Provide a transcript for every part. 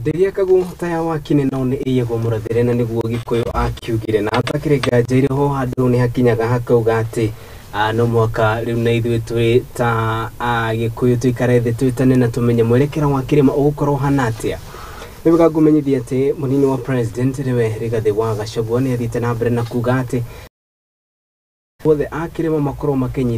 Ndĩgĩakagwo ta ya wakine no nĩ ĩiyagwo mũrathĩre na nĩguo Gĩkũyũ akiugire na atakĩrĩ nganja irĩ ho handũ nĩ hakinyaga hakauga atĩ no mũhaka rĩu na ithuĩ twĩ ta Agĩkũyũ tũikare thĩ twĩtane na tũmenye mwerekera wa kĩrĩma ũgũkorwo ũhana atĩa. Nĩ wega ngũmenyithia atĩ mũnini wa president nĩwe Rigathĩ wa Gachagua nĩ athiĩte na mbere na kuga atĩ othe a kĩrĩma makorwo makĩnyita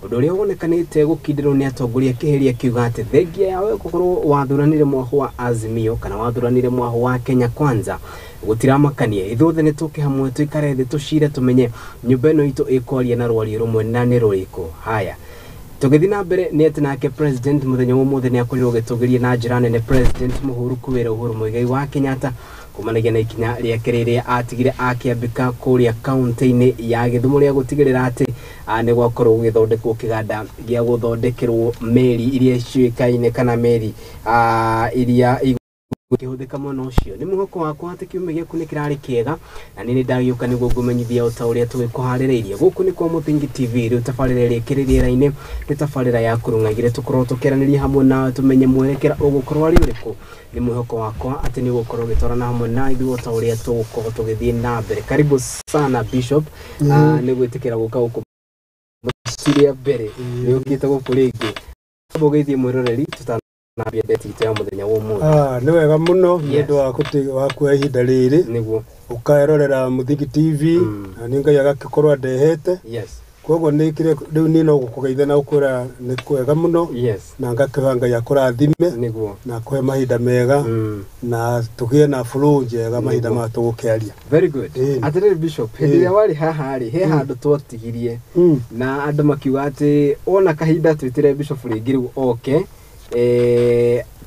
ũndũ ũrĩa wonekanĩte gũkindĩrwo nĩ atongoria kĩhĩria akiuga atĩ thengia yawe gũkorwo wathuranire mwaho wa Azimio kana wathuranire mwaho wa Kenya Kwanza gũtiramakania ithuothe nĩ tũke hamwe tũikare thĩ tũcire tũmenye nyũmba ĩno itũ ĩkwaria na rwario rũmwe na nĩ rũrĩkũ. Haya, tũgĩthiĩ na mbere nĩ atĩ nake president mũthenya wa ũmũthĩ nĩ akorirwo agĩtũgĩria na njĩra nene president mũhũrũku wĩra Uhuru Muigai wa Kenyatta kumanagia na ikinya rĩake rĩrĩa atigire akĩambĩka kũrĩa kaunti-inĩ ya Gĩthumo rĩa gũtigĩrĩra atĩ nĩ gwakorwo gũgĩthondekwo kĩganda gĩa gũthondekerwo meri iria ciũĩkaine kana meri iria kĩhũthĩka mwena ũcio. Nĩ mwĩhoko wakwa atĩ kiumia gĩaku nĩ kĩrarĩ kĩega na niĩ nĩ ndagĩũka nĩguo ngũmenyithia o ta ũrĩa tũgĩkũharĩrĩirie. Gũkũ nĩ kwa Mũthingi TV, rĩu tabarĩra ĩrĩa ĩkĩrĩ rĩera-inĩ nĩ tabarĩra ya kũrũng'aigĩre tũkorwo tũkĩaranĩria hamwe nawe tũmenye mwerekera ũgũkorwo arĩ ũrĩkũ. Nĩ mwĩhoko wakwa atĩ nĩ ũgũkorwo ũgĩtwarana hamwe na ithuĩ o ta ũrĩa tũgũkorwo tũgĩthiĩ na mbere. Karibu sana Bishop, nĩ gwĩtĩkĩra gũka gũkũ rĩa mbere nĩ ũkĩte gũkũ rĩngĩ. Ũgeithie mwĩroreri tũtanambia ndeti itũ ya mũthenya wa ũmũthĩ. Nĩ wega mũno nĩ ũndũ wa kuoya ihinda rĩrĩ nĩguo ũkerorera Mũthingi TV na nĩ Ngai agagĩkorwo andehete. Yes. Koguo nĩ kĩrĩa rĩu niĩ no gũkũgeithia na gũkwĩra nĩ kwega mũno. Yes. Na ngakĩhoya Ngai akũrathime nĩguo na akũhe mahinda mega na tũgĩe na flow njega mahinda maya tũgũkĩaria. Very good. Atĩrĩrĩ Bishop, hĩndĩ ĩrĩa warĩ haha rĩ, he handũ twatigirie na andũ makiuga atĩ wona kahinda twĩtĩre Bishop rĩngĩ rĩu oke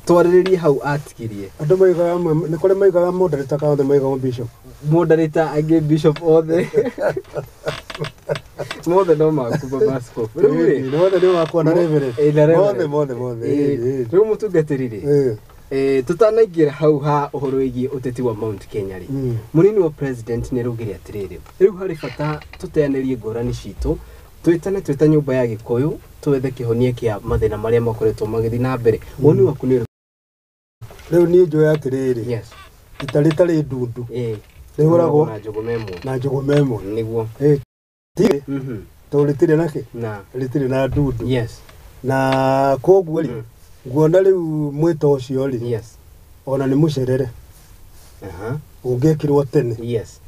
twarĩrĩrie hau atigirie. Andũ maigaga nĩ kũrĩ maigaga moderator kana othe maigaga Bishop. Moderator angĩ Bishop othe. Mothe no maku baba Askofu. Rĩu rĩ, mothe nĩ makwa na reverend. Mothe mothe mothe. Rĩu mũtungatĩri rĩ, tũtanaingĩra hau ha ũhoro wĩgiĩ ũteti wa Mount Kenya rĩ, mũnini wa president nĩ araugire atĩrĩrĩ, rĩu harĩ bata tũteanĩrie ngũrani citũ, twĩtane twĩta nyũmba ya Gĩkũyũ, twethe kĩhonia kĩa mathĩna marĩa makoretwo magĩthiĩ na mbere. Woni waku nĩ ũrĩkũ? Rĩu niĩ njũĩ atĩrĩrĩ, Yes. ita rĩtarĩ ndundu rĩhũragwo na njũgũma ĩmwe. Na njũgũma ĩmwe. Nĩguo. Tirĩ. Tondũ rĩtirĩ na kĩ? Na. Rĩtirĩ na ndundu. Yes. Na koguo rĩ, nguona rĩu mwĩto ũcio rĩ, Yes. ona nĩ mũcerere. Ũngĩekirwo tene. Yes.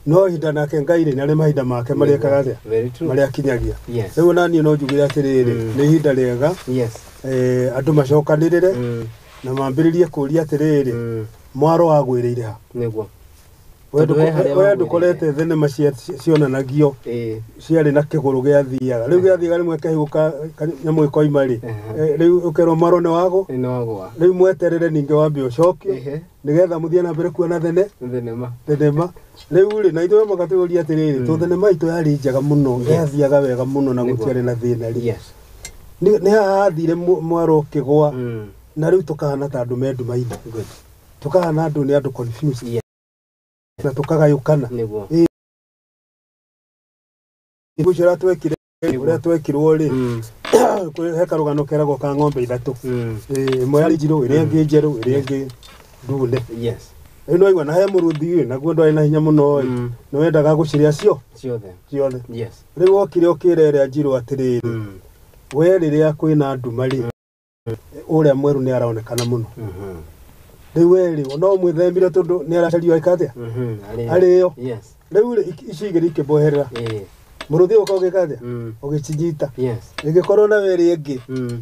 No ihinda nake Ngai rĩ, nĩ arĩ mahinda make marĩa ekaga atĩa? Very true. Marĩa akinyagia. Yes. Rĩu ona niĩ no njugire atĩrĩrĩ, nĩ ihinda rĩega. Yes. Andũ macokanĩrĩre na mambĩrĩrie kũũria atĩrĩrĩ, mwaro wagwĩrĩire ha? Nĩguo. We ndũkorete thenema cionanagio ciarĩ na kĩgũrũ gĩathiaga. Rĩu gĩathiaga rĩmwe kĩhũka nyamũ ĩkoima rĩ, rĩu ũkerwo mwaro nĩ wagwa. Nĩ wagwa. Rĩu mweterere ningĩ wambe ũcokio nĩgetha mũthiĩ na mbere kuona thenema. Thenema. Rĩu rĩ, na ithuĩ mũgatũũria atĩrĩrĩ, tondũ thenema itũ yarĩ njega mũno, yathiaga wega mũno na gũtiarĩ na thĩna rĩ. Yes. Nĩ haha hathire mwaro ũkĩgwa na rĩu tũkahana ta andũ me nduma-inĩ. Good. Tũkahana andũ nĩ andũ confused. Yes. Na tũkagayũkana. Nĩguo. Ũcio ũrĩa twekire, ũrĩa twekirwo rĩ, he karũgano keragwo ka ng'ombe ithatũ. Ĩmwe yarĩ njirũ, ĩrĩa ĩngĩ njerũ, ĩrĩa ĩngĩ ndune. Yes. Rĩu nĩwaigua na he mũrũthi ĩ, naguo ndwarĩ na hinya mũno ĩ, nĩwendaga gũcirĩa ciothe. Ciothe. Yes. Rĩu wokire ũkĩra ĩrĩa njirũ atĩrĩrĩ, we rĩrĩa kwĩna nduma rĩ, ũrĩa mwerũ nĩ aronekana mũno. Rĩu we rĩ, no mwĩthemire tondũ nĩ aracario eka atĩa? Arĩo. Yes. Rĩu rĩ, ici igĩrĩ ikĩmboherera. Mũrũthi ũka ũgĩka atĩa? Ũgĩcinyita. Yes. Ĩgĩkorwo na ĩrĩa ĩngĩ,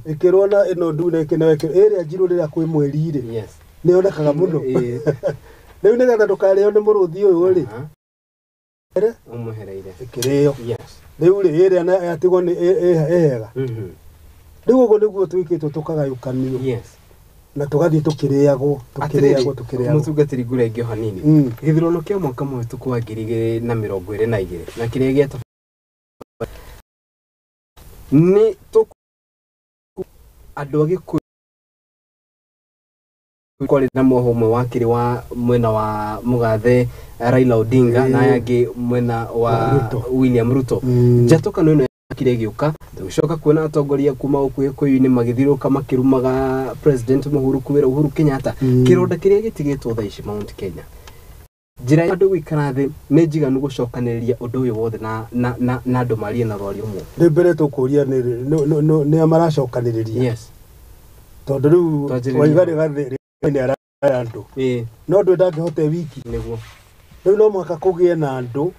ĩkĩrwo na ĩno ndune ĩkĩ na ĩkĩ, ĩrĩa njirũ rĩrĩa kwĩ mweri rĩ, Yes. nĩ yonekaga mũno. Rĩu nĩgetha ndũkarĩo nĩ mũrũthi ũyũ rĩ, Ũmwehereire. Ĩkĩrĩo. Yes. Rĩu rĩ, ĩrĩa yatigwo nĩ ĩhega. Rĩu ũguo nĩguo twĩkĩtwo tũkagayũkanio. Yes. Na tũgathiĩ tũkĩrĩagwo, tũkĩrĩagwo, tũkĩrĩagwo. Mũtungatĩri ngũra ĩngĩ o hanini. Gĩthurano kĩa mwaka mũhĩtũku wa 2022 na kĩrĩa gĩata nĩ andũ a Gĩkũyũ kwarĩ na mwoho ũmwe wakĩrĩ wa mwena wa mũgathe Raila Odinga na aya angĩ mwena wa Ruto. William Ruto. Njatũkano ĩno Kire gĩũka tũgĩcoka kuona atongoria kuma gũkũ Gĩkũyũ-inĩ magĩthiũrũrũka makĩrumaga President Mũhuru kwĩra Uhuru Kenyatta. Kĩronda kĩrĩa gĩtigĩtwo thaa ici Mount Kenya, njĩra ya andũ gũikara thĩ nĩ njiganu gũcokanĩrĩria ũndũ ũyũ wothe na andũ marie na rwario rũmwe? Rĩu mbere tũkũria nĩ a maracokanĩrĩria. Tondũ rĩu Twanjĩrĩrie. Waiga Rigathĩ nĩ araya andũ, no ndũ ndangĩhota e wiki. Rĩu no mũhaka kũgĩe na andũ.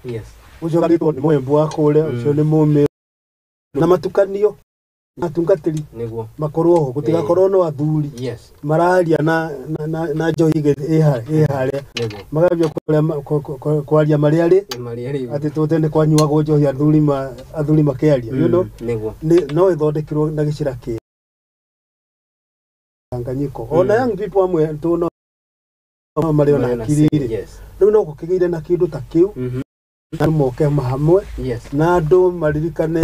Ũcio ũrarĩtwo nĩ Mũembu wa kũrĩa, ũcio nĩ Mũmĩru, na matukanio atungatĩri makorwo ho, gũtigakorwo no athuri mararia na njohi ĩ harĩa, magambia kwaria marĩa rĩ Marĩa rĩu atĩ tũte nĩ kwanyuagwo njohi athuri makĩaria, you know. No ĩthondekirwo na gĩcĩra kĩ Tanganyiko, ona young people amwe tu no marĩ ona hakiri rĩ. Rĩu no gũkĩgĩire na kĩndũ ta kĩu, andũ moke hamwe na andũ maririkane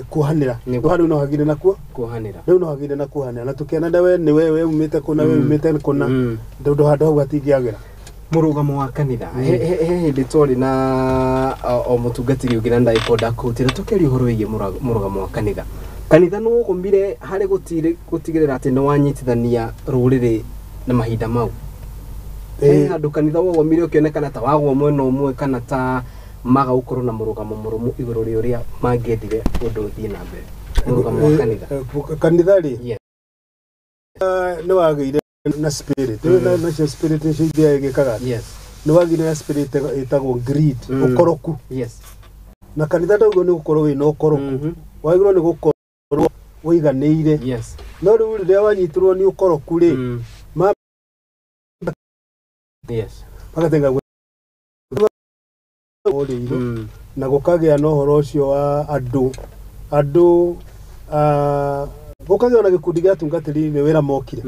kuohanĩra. Rĩu no hagĩire nakuo Kuohanĩra. Rĩu no hagĩire na kuohanĩra na tũkĩonana, we nĩ we umĩte kũna, we umĩte kũna, ndũndũ handũ hau hatingĩagĩra. Mũrũgamo wa kanitha, he hĩndĩ twarĩ na o mũtungatĩri ũngĩ na ndagĩkorwo ndakũhutĩra tũkĩaria ũhoro wĩgiĩ mũrũgamo wa kanitha. Kanitha nĩ wogomire harĩ gũtigĩrĩra atĩ nĩ wanyitithania rũrĩrĩ na mahinda mau? He handũ kanitha wogomire ũkĩonekana ta wagwa mwena ũmwe kana ta maga gũkorwo na mũrũgamo mũrũmu igũrũ rĩa ũrĩa mangĩendire ũndũ ũthiĩ na mbere, mũrũgamo wa kanitha? Kanitha rĩ, nĩ wagĩire na spirit. Rĩu nacio spirit icio ingĩ ĩgĩkaga, nĩ wagĩire na spirit ĩtagwo greed, ũkoroku. Na kanitha ndaugo nĩ gũkorwo wĩna ũkoroku, wagĩrĩirwo nĩ gũkorwo ũiganĩire. No rĩu rĩrĩa wanyitirwo nĩ ũkoroku rĩ, magatenga ũrĩire, na gũkagĩa na ũhoro ũcio wa andũ gũkagĩa na gĩkundi gĩa atungatĩri nĩ wĩra mokire.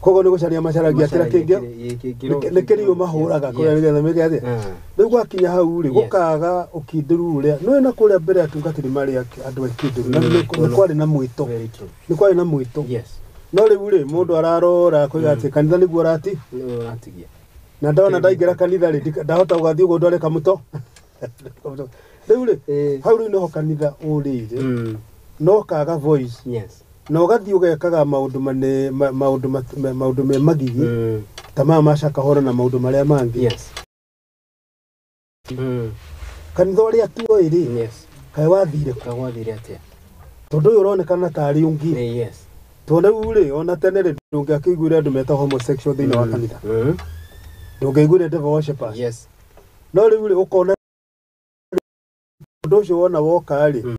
Koguo nĩ gũcaria macaragia kĩrĩa kĩngĩ, nĩ kĩriũ mahũraga kũrĩa nĩgetha meke atĩa. Rĩu gwakinya hau rĩ, gũkaga ũkindĩru ũrĩa nĩ na kũrĩa mbere atungatĩri marĩ andũ akindĩru na nĩ kwarĩ na mwĩto. Very true. Nĩ kwarĩ na mwĩto. No rĩu rĩ, mũndũ ararora koiga atĩ kanitha nĩguo ũrati Nĩ ũratigia. Na ndona ndaingĩra kanitha rĩ, ndahota gũgathiĩ ũguo ndware kamũto rĩu rĩ. Hau rĩu nĩho kanitha ũrĩire, no kaga voice, na ũgathiĩ ũgekaga maũndũ mane maũndũ me magigi, ta maya ma Shakahola na maũndũ marĩa mangĩ. Kanitha ũrĩa tuoĩ rĩ, kaĩ wathire kũ? Kagwathire atĩa? Tondũ ũyũ ũronekana tarĩ ũngĩ. Tondũ rĩu rĩ, ona tene rĩ, ndũngĩakĩiguire andũ meta homosexual thĩinĩ wa kanitha, ndũngĩaiguire devil worshippers. No rĩu rĩ, ũkona ũndũ ũcio wona woka rĩ,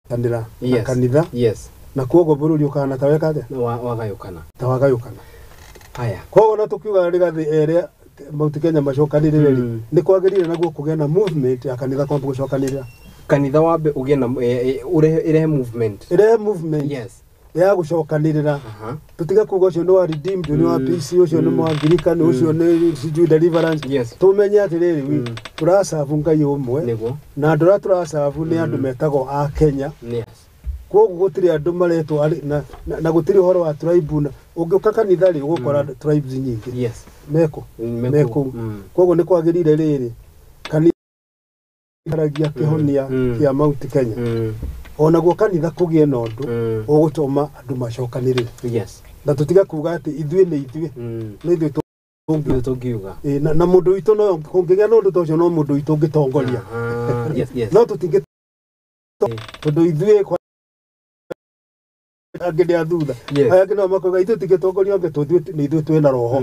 kanitha na kanitha, na koguo bũrũri ũkahana ta weka atĩa? Nĩ wagayũkana. Ta wagayũkana. Haya. Koguo na tũkiuga Rigathĩ ere Mount Kenya macokanĩrĩre rĩ, nĩ kwagĩrĩire naguo kũgĩa na movement ya kanitha kwamba gũcokanĩrĩra. Kanitha wambe ũgĩe na ũrehe ĩrehe movement. Ĩrehe movement ya gũcokanĩrĩra. Tũtige kuga ũcio nĩ wa Redeemed, nĩ wa PC, ũcio nĩ Mũangirikani, ũcio nĩ sijui Deliverance. Tũmenye atĩrĩrĩ, tũracabu Ngai ũmwe, na andũ arĩa tũracabu nĩ andũ metagwo a Kenya. Koguo gũtirĩ andũ maretwo na gũtirĩ ũhoro wa tribe, na ũngĩũka kanitha rĩ, ũgũkora tribes nyingĩ meko mekũu. Koguo nĩ kwagĩrĩire rĩrĩ kanitha kĩhonia kĩa Mount Kenya, onaguo kanitha kũgĩe na ũndũ ũgũtũma andũ macokanĩrĩre, na tũtiga kuga atĩ ithuĩ nĩ ithuĩ, nĩ ithuĩ Ithuĩ tũngiuga. Ĩ, na mũndũ witũ no kũngĩgĩa na ũndũ ta ũcio, no mũndũ witũ ũngĩtongoria. No tũtingĩ, tondũ ithuĩ angĩ nĩ a thutha, aya angĩ no makoiga ithuĩ tũtingĩtongoria angĩ tondũ nĩ ithuĩ twĩna roho.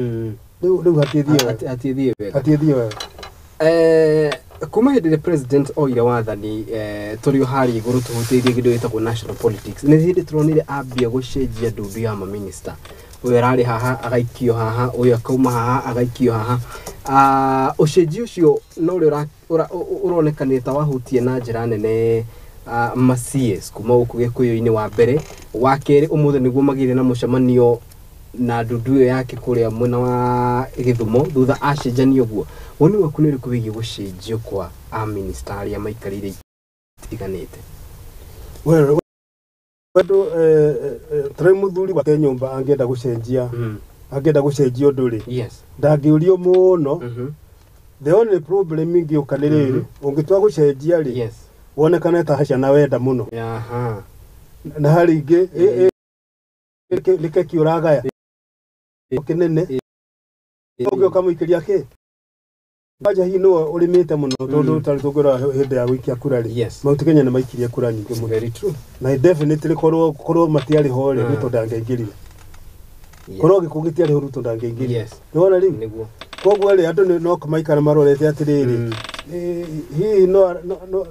Rĩu hatithiĩ wega. Hatithiĩ wega. Hatithiĩ wega. Kuma hĩndĩ ĩrĩa president oire wathani, tũrĩ o harĩa igũrũ tũhutĩirie kĩndũ gĩtagwo national politics, nĩ hĩndĩ tũronire ambia gũcenjia ndundu ya maminista, ũyũ ararĩ haha agaikio haha, ũyũ akauma haha agaikio haha. Ũcenjio ũcio no ũrĩa ũronekanire ta wahutie na njĩra nene ma CS kuma gũkũ Gĩkũyũ-inĩ wa mbere, wa kerĩ ũmũthĩ nĩguo magĩire na mũcemanio na ndundu ĩyo yake kũrĩa mwena wa Gĩthumo thutha acenjania ũguo. Woni waku nĩ ũrĩkũ wĩgiĩ gũcenjio kwa amĩnĩsta arĩa maikarĩire itiganĩte? Andũ tũrĩ mũthuri gwake nyũmba angĩenda gũcenjia, angĩenda gũcenjia ũndũ rĩ, ndangĩũrio mũno. The only problem ingĩũka nĩ rĩrĩ, ũngĩtua gũcenjia rĩ, wonekane ta ciana wenda mũno. Na harĩ ingĩ nĩ keki ũragaya kĩnene, ũngĩũka mũikĩria kĩ kwanja hihi nĩwe ũrĩmĩte mũno, tondũ tarĩ tũngĩrora hĩndĩ ya gũikia kura rĩ, Mount Kenya nĩ maikirie kura nyingĩ mũno. Very true. Na definitely korwo matiarĩ ho rĩ, Ruto ndangĩaingĩrire. Korwo gĩkũ gĩtiarĩ ho, Ruto ndangĩaingĩrire. Nĩwona rĩu? Nĩguo. Koguo rĩ, andũ no maikara marorete atĩrĩrĩ, hihi no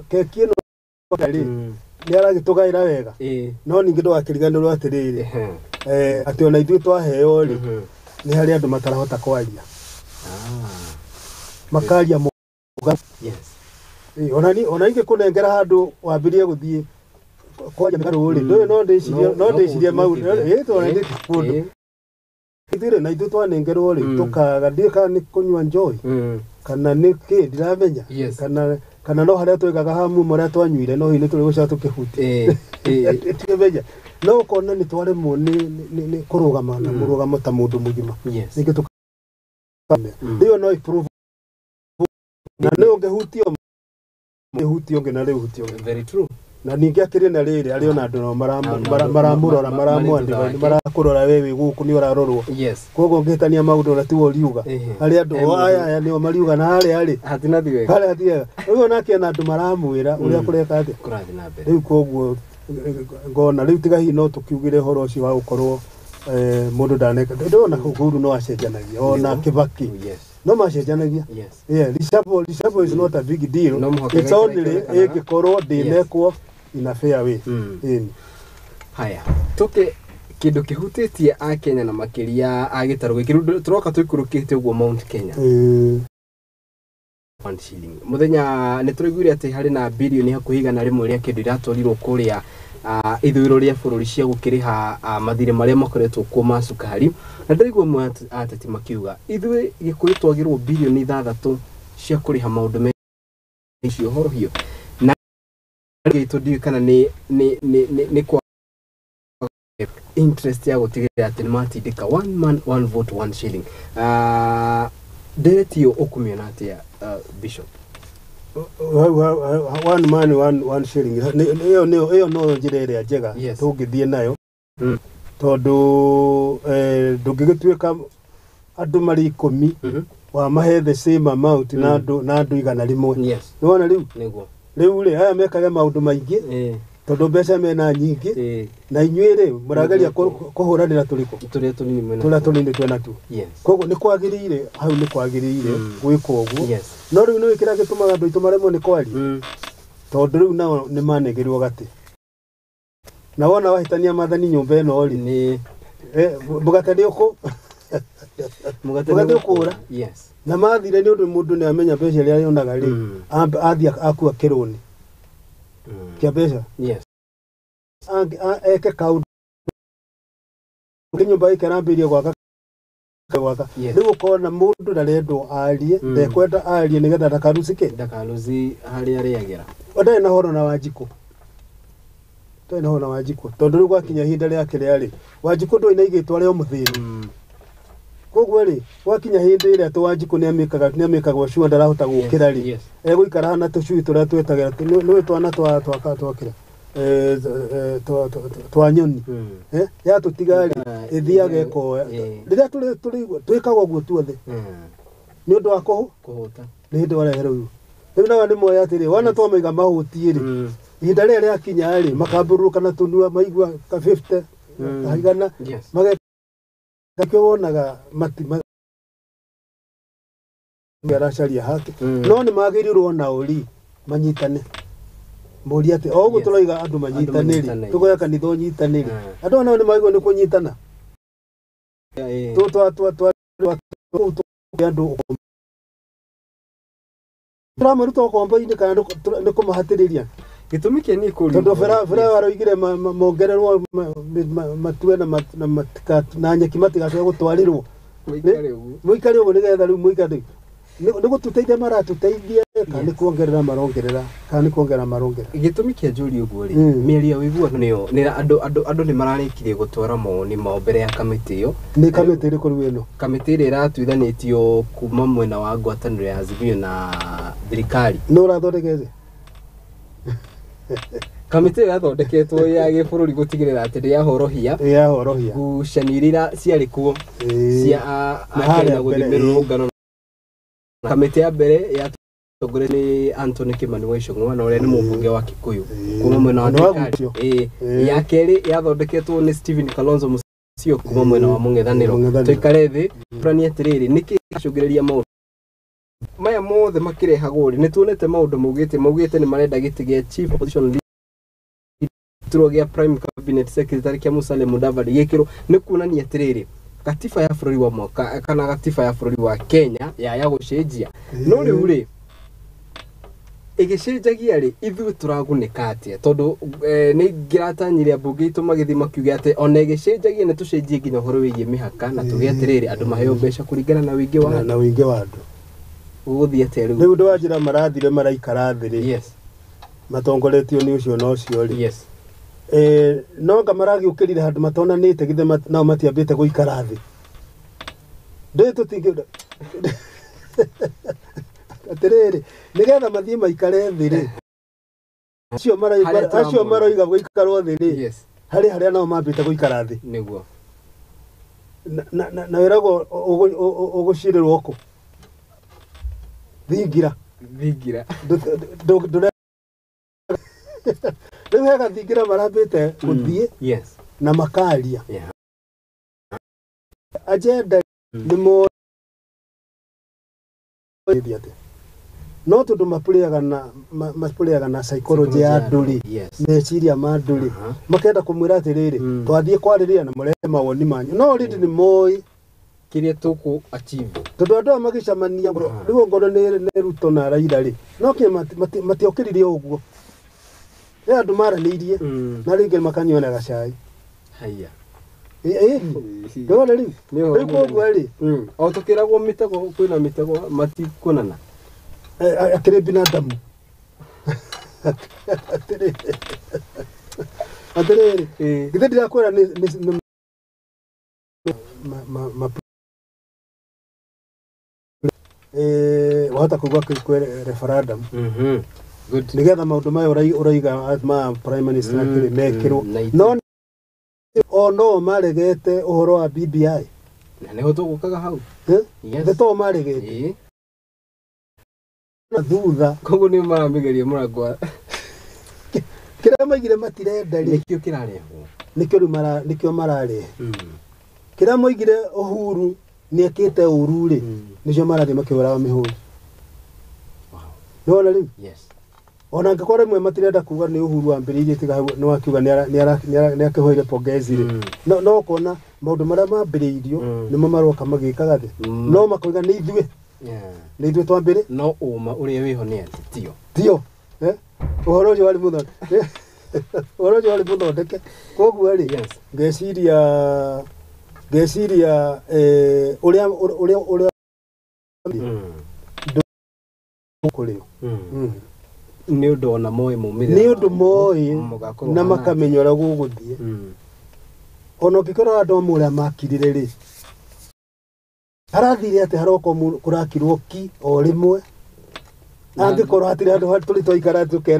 keki ĩno rĩ nĩ aragĩtũgaĩra wega. No ningĩ ndũgakĩriganĩrwo atĩrĩrĩ, atĩ ona ithuĩ twaheo rĩ, nĩ harĩ andũ matarahota kwaria. Makaria mũga. Ona ingĩkũnengera handũ wambĩrĩrie gũthiĩ kwaria mĩgarũ rĩ, ndũĩ no ndĩcirie mau, tondũ nĩ kũndũ. Ithuĩ na ithuĩ twanengerwo rĩ, tũkaga, ndiũĩ kana nĩ kũnyua njohi kana nĩ kĩ, ndiramenya. Kana no harĩa twekaga ha mumo ũrĩa twanyuire, no hihi nĩ tũrĩ gũcoka tũkĩhutia. Tũkĩmenya. No ũkona nĩ twaremwo nĩ kũrũgama na mũrũgamo ta mũndũ mũgima. Ningĩ tũkamenya. Rĩu no improve. Na nĩ ũngĩhutio, ũngĩhutio ũngĩ na rĩu ũhutio ũngĩ. Very true. Na ningĩ akĩrĩ na rĩrĩ, arĩ ona andũ nao maramũrora, maramwandĩka, marakũrora we wĩ gũkũ nĩ ũrarorwo. Koguo ũngĩhĩtania maũndũ ona tiwe ũriuga. Harĩ andũ aya aya nĩo mariuga, na harĩa rĩ, Hatinathiĩ wega. Harĩa hatirĩ wega. Rĩu onake ena andũ maramwĩra ũrĩa kũreka atĩa. Kũrathiĩ na mbere. Rĩu koguo ngona rĩu tiga hihi no tũkiugĩre ũhoro ũcio wa gũkorwo mũndũ ndaneka. Ndĩrona Uhuru no acenjanagia, ona Kibaki. No macenjanagia. Yeah, reshuffle is not a big deal. No mũhaka It's only ĩngĩkorwo ndĩnekwo in a fair way. Haya, tũke kĩndũ kĩhutĩtie a Kenya na makĩria a gĩtarũ gĩkĩ. Rĩu tũroka tũikũrũkĩte ũguo Mount Kenya. 1 shilling. Mũthenya nĩ tũraiguire atĩ harĩ na birioni hakuhĩ 100 rĩa kĩndũ iratwarirwo kũrĩa ithũĩro rĩa bũrũri cia gũkĩrĩha mathirĩ marĩa makoretwo kuo ma cukari. Na ndĩraigua amwe ateti makiuga ithuĩ Gĩkũyũ twagĩrwo birioni 6 cia kũrĩha maũndũ me icio horohio. Na gĩtũ ndiũĩ kana nĩ kwa interest ya gũtigĩrĩra atĩ nĩ matindĩka one man one vote one shilling. Ndereti ĩyo ũkũmĩona atĩa, Bishop? One man one shilling. Ĩyo no njĩra ĩrĩa njega tũngĩthiĩ nayo. Tondũ ndũngĩgĩtuĩka andũ marĩ 10 wamahe the same amount na andũ 100. Nĩwona rĩu? Nĩguo. Rĩu rĩ, aya mekage maũndũ maingĩ tondũ mbeca mena nyingĩ, na inyuĩ rĩ mũrageria kũhũranĩra tũrĩkũ? Tũrĩa tũnini mwena. Tũrĩa tũnini twena tu. Koguo nĩ kwagĩrĩire, hau nĩ kwagĩrĩire gwĩka ũguo. No rĩu nĩũĩ kĩrĩa gĩtũmaga andũ aitũ maremwo nĩ kwaria? Tondũ rĩu nao nĩ manegerirwo gatĩ. Na wona wahĩtania maathani nyũmba ĩno rĩ, mũgate nĩ ũkũ? Mũgate ũkũra. Na mathire nĩ ũndũ mũndũ nĩ amenya mbeca iria yonaga rĩ, athiĩ akua kĩrũni kĩa mbeca. Eke kaũndũ nyũmba ĩke arambĩrĩria gwaka. Rĩu ũkona mũndũ ndarendwo arie, ndekwenda arie nĩgetha ndakarucike. Ndakaruci harĩa arĩagĩra. Ndarĩ na horo na Wanjikũ. Ndarĩ na horo na Wanjikũ. Tondũ rĩu gwakinya ihinda rĩake rĩarĩ, Wanjikũ ndũĩ na igĩtwo arĩ o mũthĩni. Koguo rĩ, gwakinya hĩndĩ ĩrĩa atĩ Wanjikũ nĩamĩkagwo cua ndarahota gũkĩra rĩ, egũikara na tũcui tũrĩa twetagĩra, nĩũĩ twana twakĩra twa nyoni. Yatũtiga rĩ, ĩthiaga ĩkoya. Rĩrĩa twĩkaga ũguo tuothe, nĩ ũndũ wa kũhũta. Nĩ hĩndĩ warehe rĩu. Rĩu nao nĩ moĩ atĩrĩ, wona twamaiga mahũtiĩ rĩ, ihinda rĩrĩa rĩakinya rĩ, makambũrũka na tũnua maigua ka 50, kaigana, mageka wonaga aracaria hake. No nĩ magĩrĩirwo nao rĩ, manyitane. Mũria atĩ o ũguo tũroiga andũ manyitane rĩ, tũkoya kanitha ũnyitane rĩ, andũ nao nĩ magĩrĩirwo nĩ kũnyitana. Andũ tũramaruta ũkombo-inĩ kana nĩ kũmahatĩrĩria. Gĩtũmi kĩa niĩ kũũria tondũ bara waroigire mongererwo matue na nyeki matigacoke gũtwarĩrwo. Mũikare ũguo nĩgetha rĩu mũikare. Nĩ gũtũteithia maratũteithia Kana nĩ kuongerera marongerera, kana nĩ kuongerera marongerera. Gĩtũmi kĩa njũri ũguo rĩ, mĩario ya ũiguano nĩyo nĩ andũ nĩ mararĩkirie gũtwara mawoni mao mbere ya kamĩtĩ ĩyo. Nĩ kamĩtĩ ĩrĩkũ rĩu ĩno? Kamĩtĩ ĩrĩa ĩratuithanĩtio kuma mwena wa ngwatanĩro ya Azimio na thirikari. Nĩ ũrathondekete? Kamĩtĩ ĩyo yathondeketwo ya gĩbũrũri gũtigĩrĩra atĩ nĩ yahorohia Yahorohia ngucanio iria ciarĩ kuo cia Akenya gũthiĩ mĩrũrũngano. Kamĩtĩ ya mbere yatongoretio nĩ Anthony Kimani wa Ichung'wa na ũrĩa nĩ mũmbunge wa Kikuyu kuma mwena wa thirikari. Ya kerĩ yathondeketwo nĩ Stephen Kalonzo Musyoka kuma mwena wa mũng'ethanĩro. Tũikare thĩ tũranie atĩrĩrĩ, nĩkĩ gĩacũngĩrĩria maũndũ maya mothe makĩrehagwo rĩ? Nĩ tuonete maũndũ maugĩte nĩ marenda gĩtĩ gĩa Chief Opposition Leader gĩa Prime Cabinet Secretary kĩa Musalia Mudavadi gĩkĩrwo. Nĩ kuonania atĩrĩrĩ, gatiba ya bũrũri wa mwaka kana gatiba ya bũrũri wa Kenya ya gũcenjia. No rĩu rĩ, ĩgĩcenjagia rĩ, ithuĩ tũragunĩka atĩa? Tondũ nĩ ngĩratanyire ambunge itũ magĩthiĩ makiuga atĩ ona ĩgĩcenjagia nĩ tũcenjie nginya ũhoro wĩgiĩ mĩhaka na tuge atĩrĩrĩ, andũ maheo mbeca kũringana na ũingĩ wa na ũingĩ wa andũ. Gũgũthiĩ atĩa rĩu? Rĩu ndĩwanjĩra marathire maraikara thĩ rĩ. Yes. Matongoretio nĩ ũcio na ũcio rĩ. Yes. No nga maragĩũkĩrire handũ matonanĩte githĩ nao matiambĩte gũikara thĩ. Ndĩ tũtingĩ atĩrĩrĩ, nĩgetha mathiĩ maikare thĩ rĩ, acio maroiga gũikarwo thĩ rĩ, yes, harĩ harĩa nao mambĩte gũikara thĩ. Nĩguo. Na wĩragwo ũgũcirĩrwo kũ? Thingira. Thingira. Rĩu he gathingira marambĩte gũthiĩ yes, na makaria. Yeah. Agenda nĩ moĩ atĩ no tondũ mapũrĩaga na psychology ya andũ rĩ, meciria ma andũ rĩ, makenda kũmwĩra atĩrĩrĩ, twathiĩ kwarĩrĩria na mũrehe mawoni manyu. No already nĩ moĩ kĩrĩa tũkũ achieve. Tondũ andũ aya magĩcemania rĩu ongorwo nĩ Ruto na Raila rĩ, no kĩ matiokĩrire ũguo. Nĩ andũ maranĩirie na rĩngĩ makanyuana gacai. Haiya. Ndĩrona rĩu. Rĩu koguo rĩ, o tũkĩragwo mĩtego, kwĩna mĩtego matikuonana. Akĩrĩ binadamu. Atĩrĩrĩ, githĩ ndirakwĩra nĩ wahota kũigua kwĩ referendum. Good. Nĩgetha maũndũ maya ũraiga ma prime minister akĩrĩ mekĩrwo. No o no maregete ũhoro wa BBI. Na nĩho tũgũkaga hau. Yes. To maregete. Na thutha. Koguo nĩ maramĩgeria mũrango wa kĩrĩa maigire matirenda rĩ, nĩkĩo kĩrarehwo. Nĩkĩo rĩu nĩkĩo mararehe. Kĩrĩa moigire Uhuru nĩekĩte ũru rĩ, nĩcio marathiĩ makĩhũraga mĩhũri. Nĩwona rĩu? Yes. Ona angĩkorwo rĩmwe matirenda kuga nĩ Uhuru wambĩrĩirie tiga hau nĩ wakiuga nĩ akĩhoire pongezi rĩ, no ũkona maũndũ marĩa mambĩrĩirio nĩmo maroka magĩkaga thĩ. No makoiga nĩ ithuĩ. Nĩ ithuĩ twambĩrĩ. No ũma ũrĩa wĩho nĩ atĩ tio. Tio. Ũhoro ũcio warĩ mũthondeke. Ũhoro ũcio warĩ mũthondeke. Koguo rĩ, ngeciria ũrĩa ũrĩa kũrĩo. Nĩ ũndũ ona moĩ maumĩrĩra. Nĩ ũndũ moĩ na makamenya ũrĩa gũgũthiĩ. Ona ũngĩkorwo andũ amwe ũrĩa makirire rĩ, harathire atĩ haroka kũrakirwo ki o rĩmwe. Angĩkorwo hatirĩ handũ tũrĩ twaikara tũkera.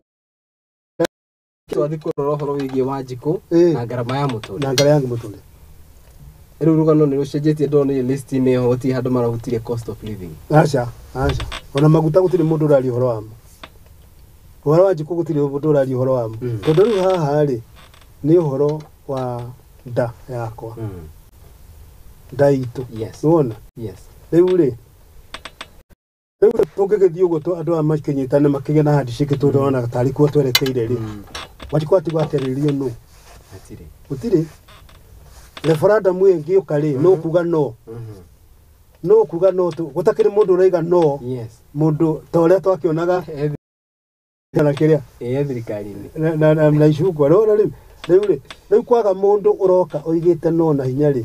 Twathiĩ kũrora ũhoro wĩgiĩ Wanjikũ na ngarama ya mũtũrĩre. Na ngarama ya mũtũrĩre. Rĩu rũgano nĩ rũcenjetie, ndona list-inĩ ĩyo gũtirĩ handũ marahutirie cost of living. Aca, aca. Ona maguta gũtirĩ mũndũ ũraria ũhoro wamo. Ũhoro wa Wanjikũ gũtirĩ mũndũ ũraria ũhoro wamo. Tondũ rĩu haha rĩ, nĩ ũhoro wa nda yakwa. Nda itũ. Yes. Nĩwona? Yes. Rĩu rĩ, rĩu tũngĩgĩthiĩ ũguo andũ aya makĩnyitane makĩgĩe na handshake tondũ ndĩrona tarĩ kuo twerekeire rĩ. Wanjikũ atigwo akĩarĩrĩrio nũ? Hatirĩ. Gũtirĩ. Referendum ĩngĩũka rĩ, no kuga no. No kuga no gũtakĩrĩ mũndũ ũraiga no. Yes. Mũndũ ta ũrĩa twakĩonaga na kĩrĩa thirikari-inĩ na icungwa. Rĩu rĩ, rĩu kwaga mũndũ ũroka oigĩte no na hinya rĩ,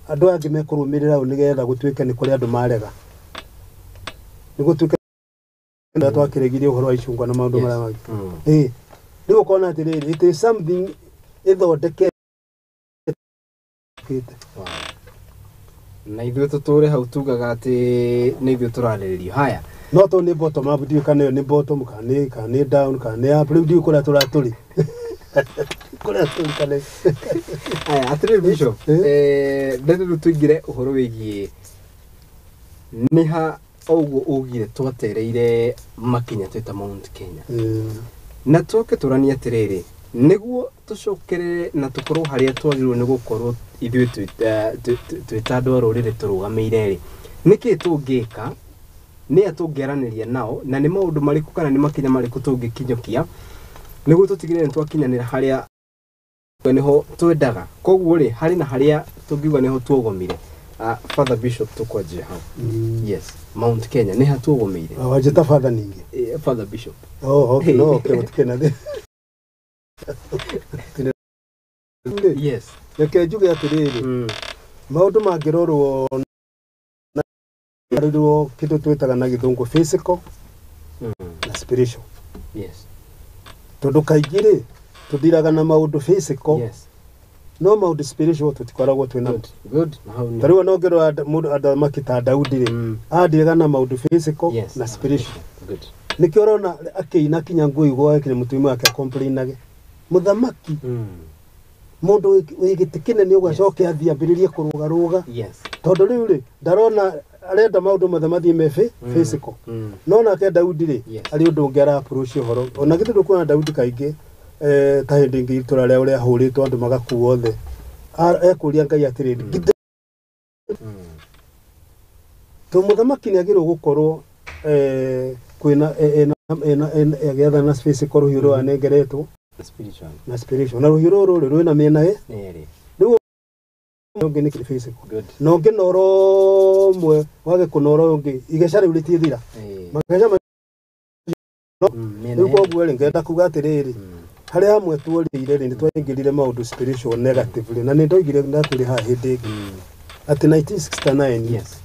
andũ angĩ mekũrũmĩrĩra ũũ nĩgetha gũtuĩke nĩ kũrĩ andũ marega. Nĩ gũtuĩke Nda twakĩrĩgirie ũhoro wa icungwa na maũndũ marĩa mangĩ. Ĩĩ, rĩu ũkona atĩrĩrĩ, it is something ĩthondekete. Wow. Na ithuĩ tũtũre hau tugaga atĩ nĩ ithuĩ tũrarĩrĩrio haya. No to nĩ bottom up, ndiũĩ kana ĩyo nĩ bottom kana nĩ down kana nĩ up, rĩu ndiũĩ kũrĩa tũratũrĩ kũrĩa tũrĩ kana. Aya, atĩrĩrĩ Bishop, ndende rĩu tũingĩre ũhoro wĩgiĩ nĩ ha ũguo ugire twatereire makinya twĩ ta Mount Kenya. Na tũke tũranie atĩrĩrĩ, nĩguo tũcokerere na tũkorwo harĩa twagĩrĩirwo nĩ gũkorwo ithuĩ twĩ ta andũ a rũrĩrĩ tũrũgamĩire rĩ, nĩkĩĩ tũngĩka, nĩ a tũngĩaranĩria nao, na nĩ maũndũ marĩkũ kana nĩ makinya marĩkũ tũngĩkinyũkia nĩguo tũtigĩrĩre nĩ twakinyanĩra harĩa nĩho twendaga. Koguo rĩ, harĩ na harĩa tũngiuga nĩho tuogomire. Father Bishop, tũkwanjia hau. Yes, Mount Kenya nĩ ha tuogomeire. Wanjĩta Father ningĩ? Father Bishop. Oh, okay, no, okay, gũtikĩrĩ na thĩna. Yes. Reke njuge atĩrĩrĩ, maũndũ mangĩrorwo na kĩndũ twĩtaga na gĩthũngũ physical na spiritual. Yes. Tondũ kaingĩ rĩ, tũthiraga na maũndũ physical. Yes. No maũndũ spiritual tũtikoragwo twĩ namo. Good. Na hau nĩ. Ta rĩu ona ũngĩrora mũndũ athamaki ta Daudi rĩ, andiraga na maũndũ physical na spiritual. Good. Nĩkĩo ũrona akĩina kinya ngũi gwake kinya mũtumia wake complainage. Mũthamaki, mũndũ wĩ gĩtĩ kĩnene ũguo acoke athiĩ ambĩrĩrie kũrũgarũga. Yes. Tondũ rĩu rĩ, ndarona arenda maũndũ mothe mathiĩ me physical. No nake Daudi rĩ, arĩ ũndũ ũngĩ ara approach ũhoro. Ona githĩ ndũkuona Daudi kaingĩ ta hĩndĩ ĩngĩ itũra rĩa ũrĩa ahũrĩtwo andũ magakuo othe. Ekũria Ngai atĩrĩrĩ, to mũthamaki nĩ agĩrĩirwo gũkorwo kwĩna agĩathana na physical rũhiũ rũrũ anengeretwo spiritual na spiritual, na rũhiũ rũrũ rĩ rwĩna mĩena ĩrĩ. Rĩu ũngĩ nĩ physical Good. na ũngĩ noro ũmwe wage kũnora ũyũ ũngĩ, igeca rĩu rĩtithira mageca. Rĩu koguo rĩ, ngenda kuga atĩrĩrĩ, harĩa hamwe tuorĩire rĩ, nĩ twaingĩrire maũndũ spiritual negatively, na nĩ ndoigire ndakwĩre haha hĩndĩ ĩngĩ atĩ 1969 Yes.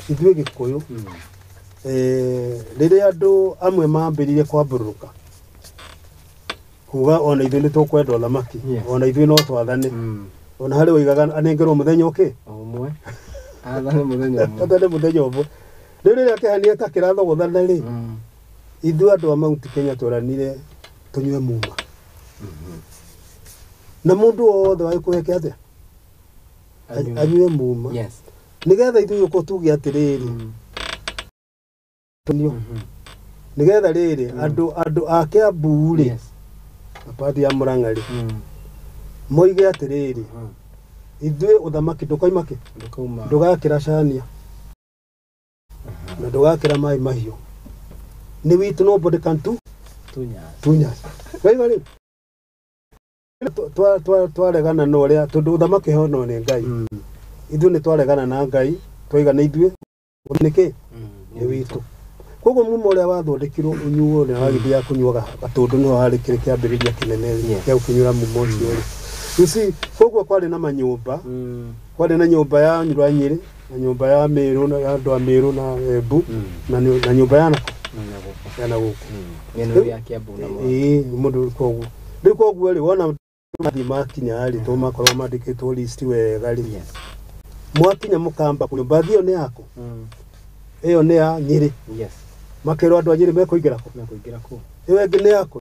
ithuĩ Gĩkũyũ rĩrĩa andũ amwe mambĩrĩirie kwambũrũrũka kuga ona ithuĩ nĩ tũkwenda ũthamaki, ona ithuĩ no twathane, ona harĩ waigaga anengerwo mũthenya ũkĩ ũmwe, athane mũthenya ũmwe, athane mũthenya ũmwe. Rĩu rĩrĩa kĩhania ta kĩrathogothana rĩ, ithuĩ andũ a Mount Kenya tweranire tũnyue muma, na mũndũ wothe wa Gĩkũyũ eke atĩa, anyue muma. Yes. Nĩgetha ithuĩ gũkũ tuge atĩrĩrĩ, nĩgetha rĩrĩ andũ a Kiambu rĩ, apart ya Murang'a rĩ, moige atĩrĩrĩ, ithuĩ ũthamaki ndũkoima kĩ, ndũgakĩra cania na ndũgakĩra maĩ mahiũ, nĩ witũ, nobody can do tunyas. Waigua rĩu twaregana na ũrĩa, tondũ ũthamaki honwo nĩ Ngai, ithuĩ nĩ twaregana na Ngai, twaiga nĩ ithuĩ nĩkĩ nĩ witũ. Koguo muma ũrĩa wathondekirwo ũnyuo na wagĩthiaga kũnyuaga gatũndũ nĩho harĩ kĩrĩ kĩambĩrĩria kĩnene gĩa gũkĩnyuĩra muma ũcio rĩ. You see, koguo kwarĩ na manyũmba, kwarĩ na nyũmba ya Nyuranyĩrĩ na nyũmba ya Mĩrũ na ya andũ a Mĩrũ na Embu na nyũmba ya nako ya na gũkũ ĩĩ mũndũ. Koguo rĩu koguo rĩ, wona mathiĩ makinya rĩ, to makorwo mandĩkĩtwo list wega rĩ, mwakinya mũkamba nyũmba ĩyo nĩ yaku, ĩyo nĩ ya Nyĩrĩ. Makerwo andũ a Nyĩrĩ mekũingĩra kũ, ĩyo ĩngĩ nĩ yaku,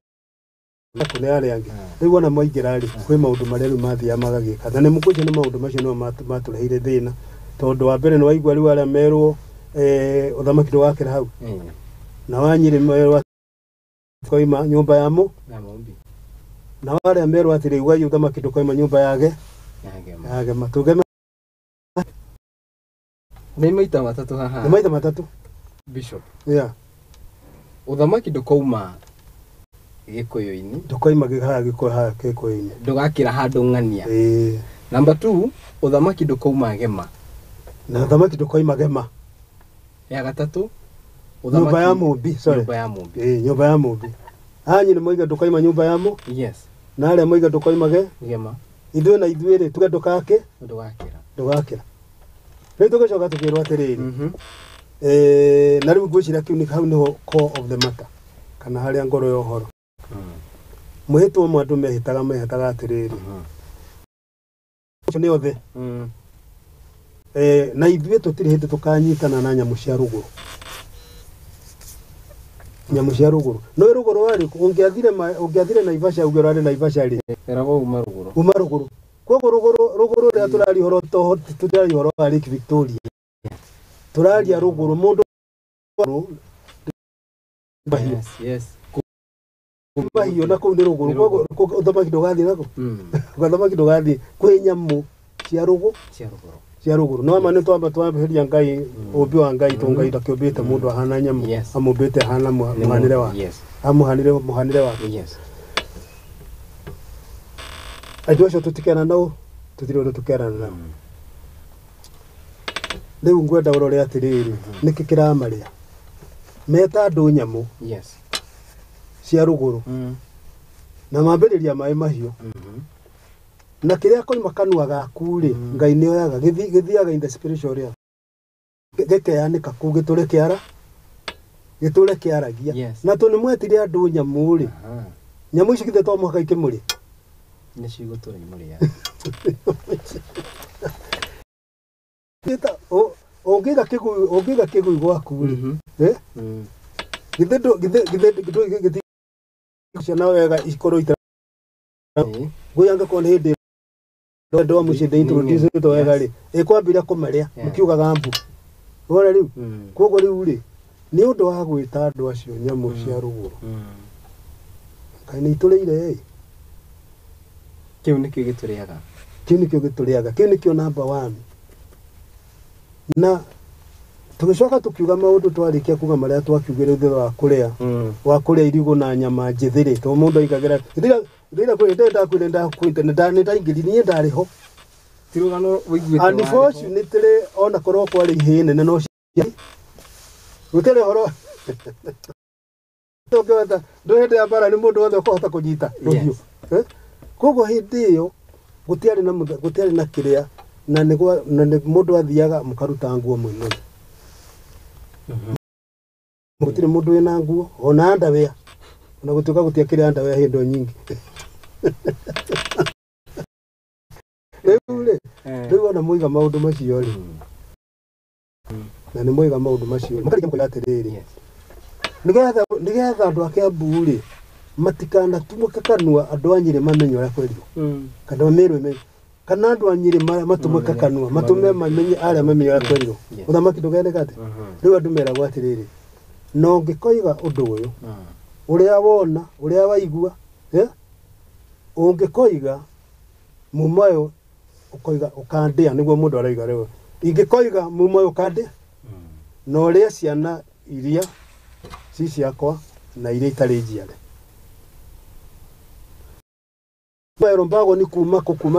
nĩ arĩa angĩ. Rĩu wona mwaingĩra rĩ, kwĩ maũndũ marĩa rĩu mathiaga magagĩka, na nĩ mũkũcio nĩ maũndũ macio nĩmo matũreheire thĩna, tondũ wa mbere nĩ waigua rĩu arĩa merwo ũthamaki ndũgakĩra hau, na wa Nyĩrĩ merwo koima nyũmba ya mũ, na arĩa merwo atĩrĩ ugai ũthamaki ndũkoima nyũmba yage yagema tũgema. Nĩ maita matatũ haha, nĩ maita matatũ Bishop. Yeah. Ũthamaki ndũkoima Gĩkũyũ-inĩ, ndũkoima haha Gĩkũyũ, haha Gĩkũyũ-inĩ, ndũgakĩra handũ ng'ania. Number 2, ũthamaki ndũkoima Gema, na ũthamaki ndũkoima Gema. Ya gatatũ, nyũmba ya Mũmbi, sorry, nyũmba ya Mũmbi. Nyũmba ya Mũmbi. Anyi nĩ moiga ndũkoima nyũmba ya mũ. Yes. Na arĩa moiga ndũkoima Gema. Ithuĩ na ithuĩ rĩ, tuge ndũgakĩra, ndũgakĩra. Ndũgakĩra. Rĩu tũgĩcoka tũkĩrwo atĩrĩrĩ, Na rĩu ngwĩciria kĩu nĩ hau nĩho core of the matter kana harĩa ngoro ya ũhoro. Mwĩhĩtwa ũmwe andũ mehĩtaga mehĩtaga atĩrĩrĩ, ũcio nĩ othe. Na ithuĩ tũtirĩ hĩndĩ tũkanyitana na nyamũ cia rũgũrũ. Nyamũ cia rũgũrũ no rũgũrũ warĩ ũngĩathire Naivasha uge ũrarĩ Naivasha rĩ, Eragwo uma rũgũrũ. Uma rũgũrũ. Koguo rũgũrũ rĩrĩa tũraria ũhoro toho tũtiraria ũhoro wa Lake Victoria, tũraria rũgũrũ mũndũ mahiũ. Yes, yes. Mahiũ na kũu nĩ rũgũrũ. Koguo ũthamaki ndũgathiĩ nako, ũthamaki ndũgathiĩ kwĩ nyamũ cia rũgũ Cia rũgũrũ. Cia rũgũrũ. No ma nĩ twamba twambĩrĩria Ngai ũmbi wa Ngai to Ngai ndakĩũmbĩte mũndũ ahana nyamũ, amũmbĩte ahana mũhanĩre wake, amũhanĩre mũhanĩre wake. Andũ acio tũtikerana nao, tũtirĩ ũndũ tũkerana nao. Rĩu ngwenda ũrore atĩrĩrĩ, nĩkĩ kĩramarĩa meta andũ nyamũ cia rũgũrũ na mambĩrĩria maĩ mahiũ, na kĩrĩa koima kanua gaku rĩ, Ngai nĩ oyaga gĩthiaga in the spiritual realm, gĩkeanĩka kũu gĩtũre kĩara gĩtũre kĩaragia. Na tondũ nĩ mwetire andũ nyamũ rĩ, nyamũ ici githĩ to mũhaka ikĩmũrĩe? Nĩ cigũtũra imũrĩa. Ũngĩiga kĩgui gwaku rĩ, githĩ githĩ gĩthi ciana wega ikorwo ita ngũi angĩkorwo nĩ hĩndĩ ndo wa mũciĩ ndĩ introduce wega rĩ, ĩkwambĩrĩria kũmarĩa mũkiugaga mbu wona rĩu. Koguo rĩu rĩ, nĩ ũndũ wa gwĩta andũ acio nyamũ cia rũgũrũ, Ngai nĩ itũrĩire ĩ. Kĩu nĩkĩo gĩtũrĩaga. Kĩu nĩkĩo gĩtũrĩaga, kĩu nĩkĩo number one. Na tũgĩcoka tũkiuga maũndũ, twarĩkia kuga marĩa twakiugire thutha wa kũrĩa wa kũrĩa irigũ na nyama njĩthĩ rĩ, tondũ mũndũ aigagĩra ndĩra kwĩ ndakwĩra ndakwĩra nĩ ndaingĩrire niĩ ndarĩ ho. Ti rũgano wĩiguĩte warĩ ho. Unfortunately ona korwo kwarĩ ihĩĩ nene no gũtirĩ ũhoro tũngĩhota ndũ hĩndĩ ya mbara nĩ mũndũ wothe ũkũhota kũnyita rũhiũ. Koguo hĩndĩ ĩyo gũtiarĩ na gũtiarĩ na kĩrĩa na nĩ na nĩ mũndũ athiaga mũkaruta nguo mwĩ gũtirĩ mũndũ wĩna nguo ona underwear, ona gũtuĩka gũtiakĩrĩ underwear hĩndĩ ĩyo nyingĩ. Rĩu rĩ, rĩu ona moiga maũndũ macio rĩ, na nĩ moiga maũndũ macio mũkarĩkia mũkoiga atĩrĩrĩ, nĩgetha andũ a Kiambu rĩ matikanatumũke kanua andũ a Nyĩrĩ mamenye ũrĩa kwerirwo, kana merwo kana andũ a Nyĩrĩ matumũke kanua matũme mamenye arĩa mamenye ũrĩa kwerirwo, ũthamaki ndũgeneka atĩa. Rĩu andũ meragwo atĩrĩrĩ, na ũngĩkoiga ũndũ ũyũ ũrĩa wona ũrĩa waigua, ũngĩkoiga muma ũyũ ũkoiga ũkandĩa, nĩguo mũndũ arauga rĩu ingĩkoiga muma ũyũ ũkandĩa, na ũrĩe ciana iria ci ciakwa na iria itarĩ njiare. Mbago ni kuma kũ kuma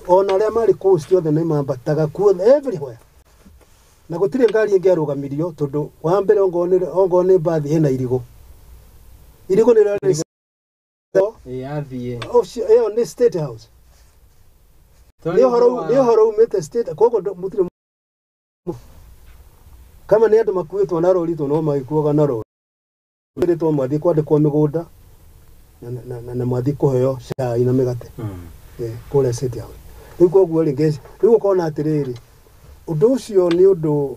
ona arĩa marĩ coast othe nĩ mambataga kuo everywhere, na gũtirĩ ngari ĩngĩ yarũgamirio tondũ wa mbere ongorwo nĩ mbathi ĩna irigũ, irigũ nĩ rĩo Yathiĩ. Ũcio ĩyo nĩ State House, nĩ ũhoro umĩte state. Koguo mũtirĩ kama nĩ andũ makuĩtwo na rori tondũ no magĩkuaga na rori rĩtwo mwathiĩ kwandĩkwo mĩgũnda na mwathiĩ kũheo cai na mĩgate kũrĩa State House. Rĩu koguo rĩ, rĩu ũkona atĩrĩrĩ, ũndũ ũcio nĩ ũndũ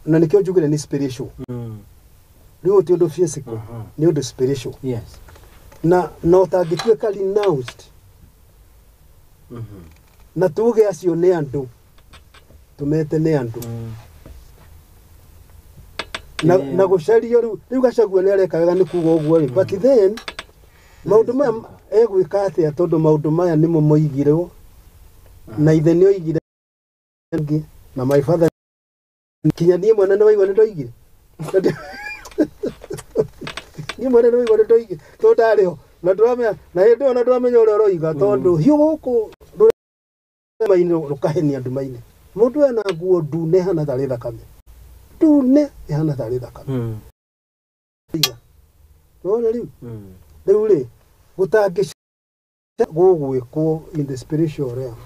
na nĩkĩo njugire nĩ spiritual. Rĩu ti ũndũ physical, nĩ ũndũ spiritual. Na ũtangĩtuĩka renounced na tuge acio nĩ andũ tũmete nĩ andũ na gũcario rĩu Gachagua nĩ areka wega nĩ kuga ũguo rĩ, but then maũndũ maya egwĩka atĩa tondũ maũndũ maya nĩmo moigirwo na ithe nĩ oigire ngĩ na my father kinya niĩ mwene nĩ waigua nĩ ndoigire, niĩ mwene nĩ waigua nĩ ndoigire tondũ ndarĩ ho na ndũramenya na hĩndĩ ĩyo na ndũramenya ũrĩa ũroiga tondũ hiũ gũkũ rũrema-inĩ rũkahenia nduma-inĩ. Mũndũ ena nguo ndune ĩhana tarĩ thakame, ndune ĩhana tarĩ thakame. Nĩwona rĩu rĩu rĩ gũtangĩ gũgwĩkwo in the spiritual realm.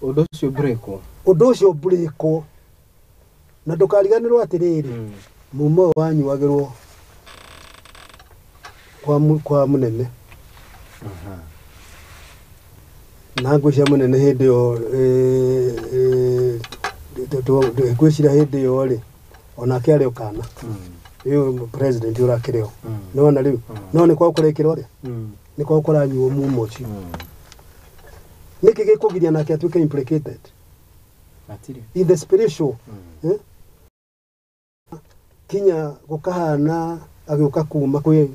Ũndũ ũcio breakwo. Ũndũ ũcio breakwo. Na ndũkariganĩrwo atĩrĩrĩ, mumo wanyuagĩrwo kwa mũnene. Na ngwĩciria mũnene hĩndĩ ĩyo ngwĩciria hĩndĩ ĩyo rĩ onake arĩ o kana. Rĩu president ũrakĩrĩ o. Nĩwona rĩu no nĩ kwao kũrekĩrwo atĩa? Nĩ kwao kũranyuo mumo ũcio. Nĩkĩ gĩkũgiria nake atuĩke implicated in the spiritual? Kinya gũkahana agĩũka kuma kwĩ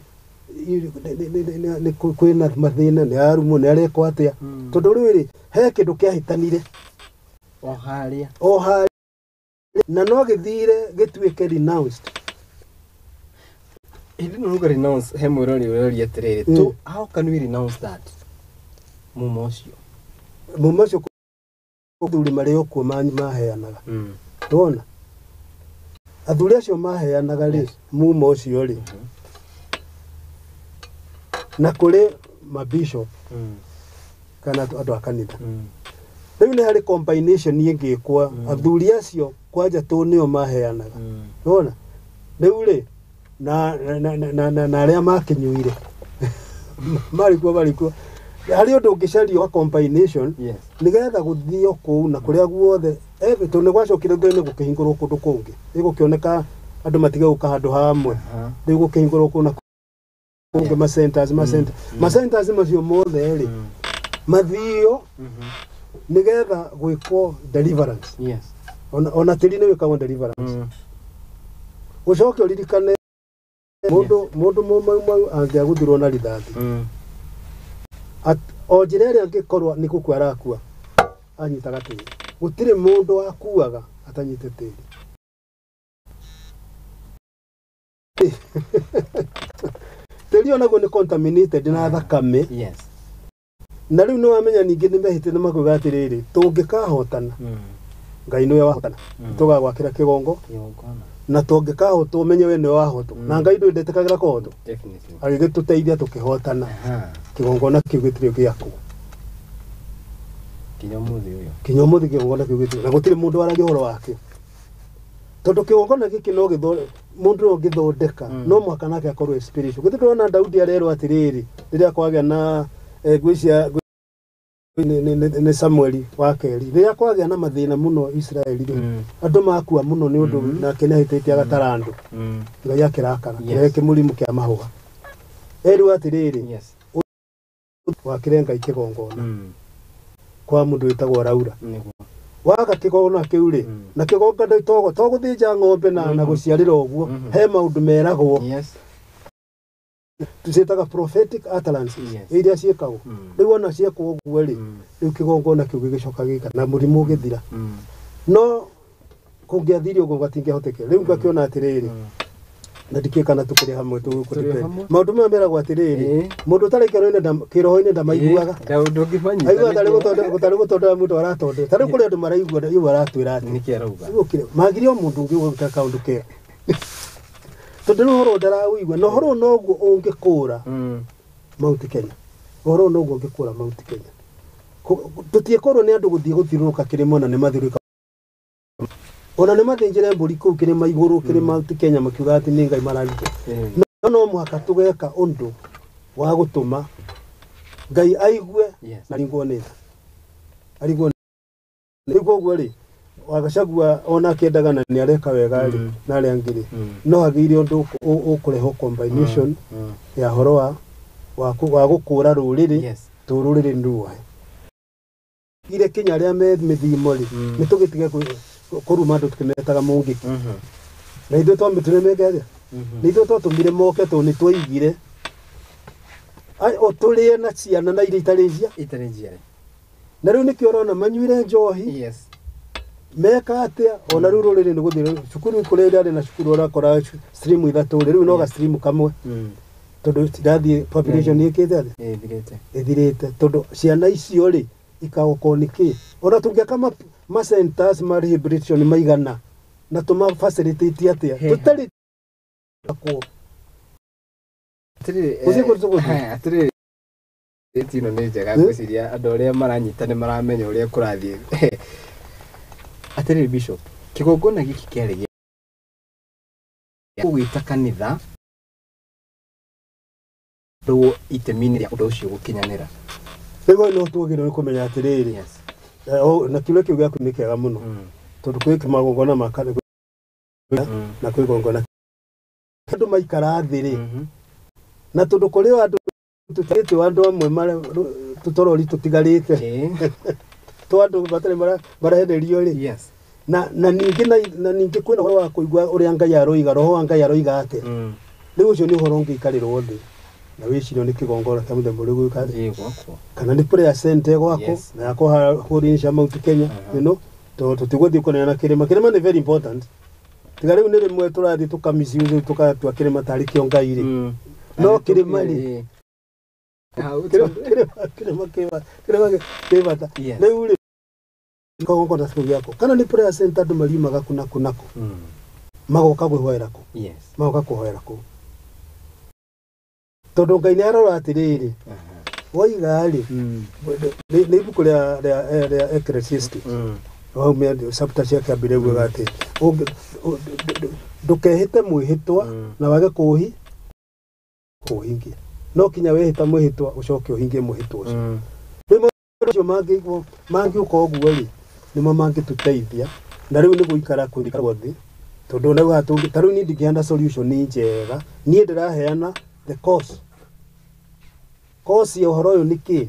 kwĩna mathĩna, nĩ arumwo, nĩ arekwo atĩa, tondũ rĩu rĩ he kĩndũ kĩahĩtanire o harĩa o harĩa na no gĩthire gĩtuĩke renounced. Hĩndĩ ĩno uga renounce, he mwĩrori ũroria atĩrĩrĩ, to how can we renounce that mumo ũcio? Mumo ũcio athuri marĩ o kuo maheanaga. Nĩwona athuri acio maheanaga rĩ mumo ũcio rĩ, na kũrĩ mabishop kana andũ a kanitha. Rĩu nĩ harĩ combination ĩngĩkwo, athuri acio kwanja tũ nĩo maheanaga. Nĩwona rĩu rĩ na arĩa makĩnyuire marĩ kuo harĩ ũndũ ũngĩcario wa combination nĩgetha gũthio kũu na kũrĩa guothe tondũ nĩ gwacokire thutha-inĩ gũkĩhingũrwo kũndũ kũngĩ, gũkĩoneka andũ matige gũka handũ hamwe, rĩu gũkĩhingũrwo kũu na kũngĩ ma centers macio mothe rĩ mathio nĩgetha gwĩkwo deliverance. Ona tĩri nĩ wĩkagwo deliverance. Ũcoke ũririkane mũndũ mũmaumau angĩaguthirwo na rithathi o njĩra ĩrĩa angĩkorwo nĩ gũkua arakua anyitaga tĩri. Gũtirĩ mũndũ wakuaga atanyite tĩri. Tĩri onaguo nĩ contaminated na thakame. Na rĩu nĩwamenya ningĩ nĩ mehĩtire makuga atĩrĩrĩ, tũngĩkahotana Ngai nĩwe wahotana, tũgagwakĩra kĩgongo na tũngĩkahotwo ũmenye we nĩwe wahotwo, na Ngai ndũĩ ndetĩkagĩra kũhotwo, agĩgĩtũteithia tũkĩhotana, kĩgongona kĩu gĩtirĩ gĩakwo kinya ũmũthĩ ũyũ, kinya ũmũthĩ kĩgongona kĩu gĩtirĩ, na gũtirĩ mũndũ waragia ũhoro wakĩo, tondũ kĩgongona gĩkĩ no mũndũ no ũngĩthondeka no mũhaka nake akorwo e spiritual. Githĩ ndũrona Daudi arerwo atĩrĩrĩ rĩrĩa kwagĩa na ngwĩciria nĩ Samueli wa kerĩ, rĩrĩa kwagĩa na mathĩna mũno Israeli rĩ, andũ makua mũno nĩ ũndũ nake nĩ ahĩtĩtie agatara andũ, Ngai akĩrakara kĩrehe kĩmũrimũ kĩa mahũa, erwo atĩrĩrĩ wakĩre Ngai kĩgongona kwa mũndũ wĩtagwo Raura. Waka kĩgongona kĩu rĩ, na kĩgongona to gũthĩnja ng'ombe na gũciarĩra ũguo, he maũndũ meragwo tũciĩtaga prophetic utterances iria ciĩkagwo. Rĩu ona ciekwo ũguo rĩ, rĩu kĩgongona kĩu gĩgĩcoka gĩka na mũrimũ ũgĩthira. No kũngĩathire ũguo gatingĩhotekeka. Rĩu ngakĩona atĩrĩrĩ, na ndikĩĩ kana tũkĩrĩ hamwe tũgũkũ maũndũ maya meragwo atĩrĩrĩ, mũndũ ũtarĩ kĩroho-inĩ ndamaiguaga, aiguaga tarĩ gũtondora mũndũ aratondora. Ta rĩu kũrĩ andũ maraigua rĩu aratwĩra atĩ magire o mũndũ ũngĩ ũgwĩka kaũndũ kega, tondũ rĩu ũhoro ndaraũigua, na ũhoro noguo ũngĩkũra Mount Kenya, ũhoro noguo ũngĩkũra Mount Kenya. Tũtiĩkorwo nĩ andũ gũthiĩ gũthiũrũrũka kĩrĩma, ona nĩ mathiũrũrũka, ona nĩ mathĩnjĩre mbũri kũu kĩrĩma igũrũ kĩrĩma Mount Kenya makiuga atĩ nĩ Ngai mararuta. No no mũhaka tũgeka ũndũ wa gũtũma Ngai aigue na aringwo nĩ tha, aringwo nĩ koguo rĩ Gachagua ona akĩendaga na nĩ areka wega rĩ na arĩa angĩ rĩ, no hagĩire ũndũ ũkũrehwo combination ya ũhoro wa gũkũra rũrĩrĩ, tũ rũrĩrĩ nĩ ruohe ire kinya arĩa me mĩthimo rĩ, nĩ tũgĩtige kũruma andũ tũkĩmetaga mũngĩki. Na ithuĩ twamĩtũre meke atĩa? Nĩ ithuĩ twatũmire moke tondũ nĩ twaigire tũrĩe na ciana na iria itarĩ njiare. Na rĩu nĩkĩo ũrona manyuire njohi meka atĩa, ona rĩu rũrĩrĩ nĩ gũthiĩ cukuru kũrĩa irarĩ na cukuru ũrakora stream ithatũ rĩ, rĩu no ga stream kamwe, tondũ cirathiĩ population ĩkĩte atĩa, ĩthirĩte, tondũ ciana icio rĩ ikagokorwo nĩ kĩ. Ona tũngĩaka ma centers ma rehabilitation maigana na tũma facilitate atĩa, tũtarĩ kuo. Atĩrĩrĩ ĩno nĩ njega ngwĩciria andũ arĩa maranyita nĩ maramenya ũrĩa kũrathiĩ. Atĩrĩrĩ Bishop, Kĩgongona gĩkĩ kĩarĩ gĩa gũgĩta kanitha rwo itemi-inĩ rĩa ũndũ ũcio gũkinyanĩra. Rĩu no twagĩrĩirwo nĩ kũmenya atĩrĩrĩ, Yes. Na kiugo kĩu gĩaku nĩ kĩega mũno, tondũ kwĩ magongona ma kanitha na kwĩ igongona andũ maikara thĩ rĩ, na tondũ kũrĩ o andũ tũtarĩte andũ amwe tũtorori tũtigarĩte twa andũ matarĩ marehererio rĩ. Yes. Na ningĩ na ningĩ kwĩna ũhoro wa kũigua ũrĩa Ngai aroiga, roho wa Ngai aroiga atĩa. Rĩu ũcio nĩ ũhoro ũngĩikarĩrwo thĩ na wĩcirio nĩ kĩgongona kĩa mũthemba ũrĩkũ gĩũka thĩ, Ĩĩ, gwakwo. kana nĩ prayer center gwakwo Yes. na yakwo hũri cia Mount Kenya, you know, tondũ tũtigũthiĩ kũneana kĩrĩma. Kĩrĩma nĩ very important, tiga rĩu nĩ rĩmwe tũrathiĩ tũka-misuse tũgatua kĩrĩma tarĩ kĩo Ngai rĩ. No kĩrĩma rĩ, Hau kĩrĩma kĩrĩma kĩ bata. Yes. Rĩu rĩ, kĩgongona kĩu gĩakwo kana nĩ prayer center, andũ mariumaga kũ na kũ na kũ, magoka kwĩhoera kũ, Yes. magoka kũhoera kũ, tondũ Ngai nĩ arora atĩrĩrĩ, woiga rĩ, nĩ ibuku rĩa Ecclesiastes, hau chapter cia kĩambĩrĩria ugaga atĩ ndũkehĩte mwĩhĩtwa na wage kũũhingia, no kinya wehĩta mwĩhĩtwa ũcoke ũhingie mwĩhĩtwa ũcio. Rĩu maũndũ macio mangĩũka ũguo rĩ, nĩmo mangĩtũteithia. Na rĩu nĩ gũikara kũikarwo thĩ, tondũ ona rĩu haha ta rĩu niĩ ndingĩheana solution njega, niĩ ndĩraheana the cause ya ũhoro ũyũ nĩ kĩ.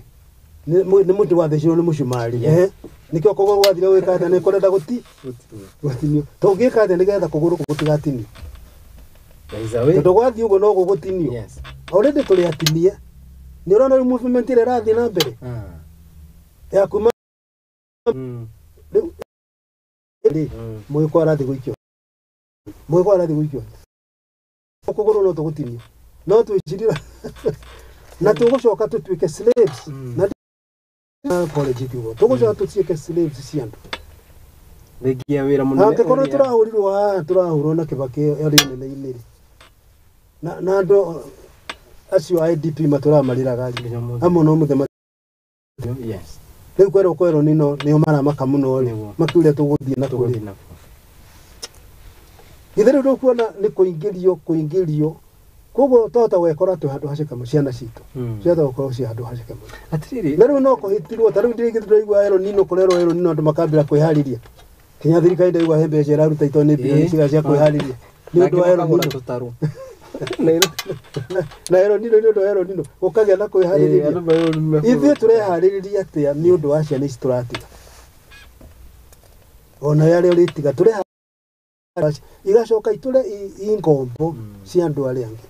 Nĩ mũtĩ wathecirwo nĩ mũcumarĩ. Yes. Ehe, nĩkĩo kũgũrũ gwathire gwĩka atĩa? Nĩ kũrenda gũtinio. Tũngĩka atĩa nĩgetha kũgũrũ kũu gũtigatinio? There is a way. Tondũ gwathiĩ ũguo no gũgũtinio. Yes. Already tũrĩ atinie. Nĩ ũrona rĩu movement ĩrĩa ĩrathiĩ na mbere ya kuma rĩu rĩ, mũgĩkũ arathiĩ gũikio, mũgĩkũ arathiĩ gũikio, kũgũrũ no tũgũtinio, no twĩcirire na tũgũcoka tũtuĩke slaves. Na apology kiugo, tũgũcoka tũtuĩke slaves cia andũ. Thengia wĩra mũnene Angĩkorwo ũrĩa- tũrahũrirwo haha, tũrahũrwo na Kĩbakĩ arĩ nene-inĩ rĩ, na andũ acio a IDP matũramarĩraga rĩ, Nginya ũmũthĩ. amwe no mũthema. Yes. Rĩu kwerwo nĩno nĩo maramaka mũno rĩ, Nĩguo. makiuria tũgũthiĩ na kũrĩ. Tũgũthiĩ nakuo. Githĩ rĩu ndũkuona nĩ kũingĩrio, koguo twahota gwekora twĩ handũ haceke mũno, ciana citũ ciahota gũkorwo ciĩ handũ haceke mũno. Atĩrĩrĩ, Na rĩu no kũhĩtirwo, ta rĩu rĩngĩ tũraigua El Nino, kũrerwo El Nino, andũ makambĩra kwĩharĩria, kinya thirikari ndaigua he mbeca ĩraruta itoĩ nĩ bilioni cigana cia kwĩharĩria nĩ ũndũ wa nake El makagũra Nino. tũtarũ. Na El Nino, nĩ ũndũ wa El Nino gũkagĩa na kwĩharĩrĩria. Andũ marĩ- Ithuĩ tũreharĩrĩria atĩa nĩ ũndũ wa ciana ici tũratiga, ona arĩa ũrĩtiga tũreha igacoka itũre i ngombo cia andũ arĩa angĩ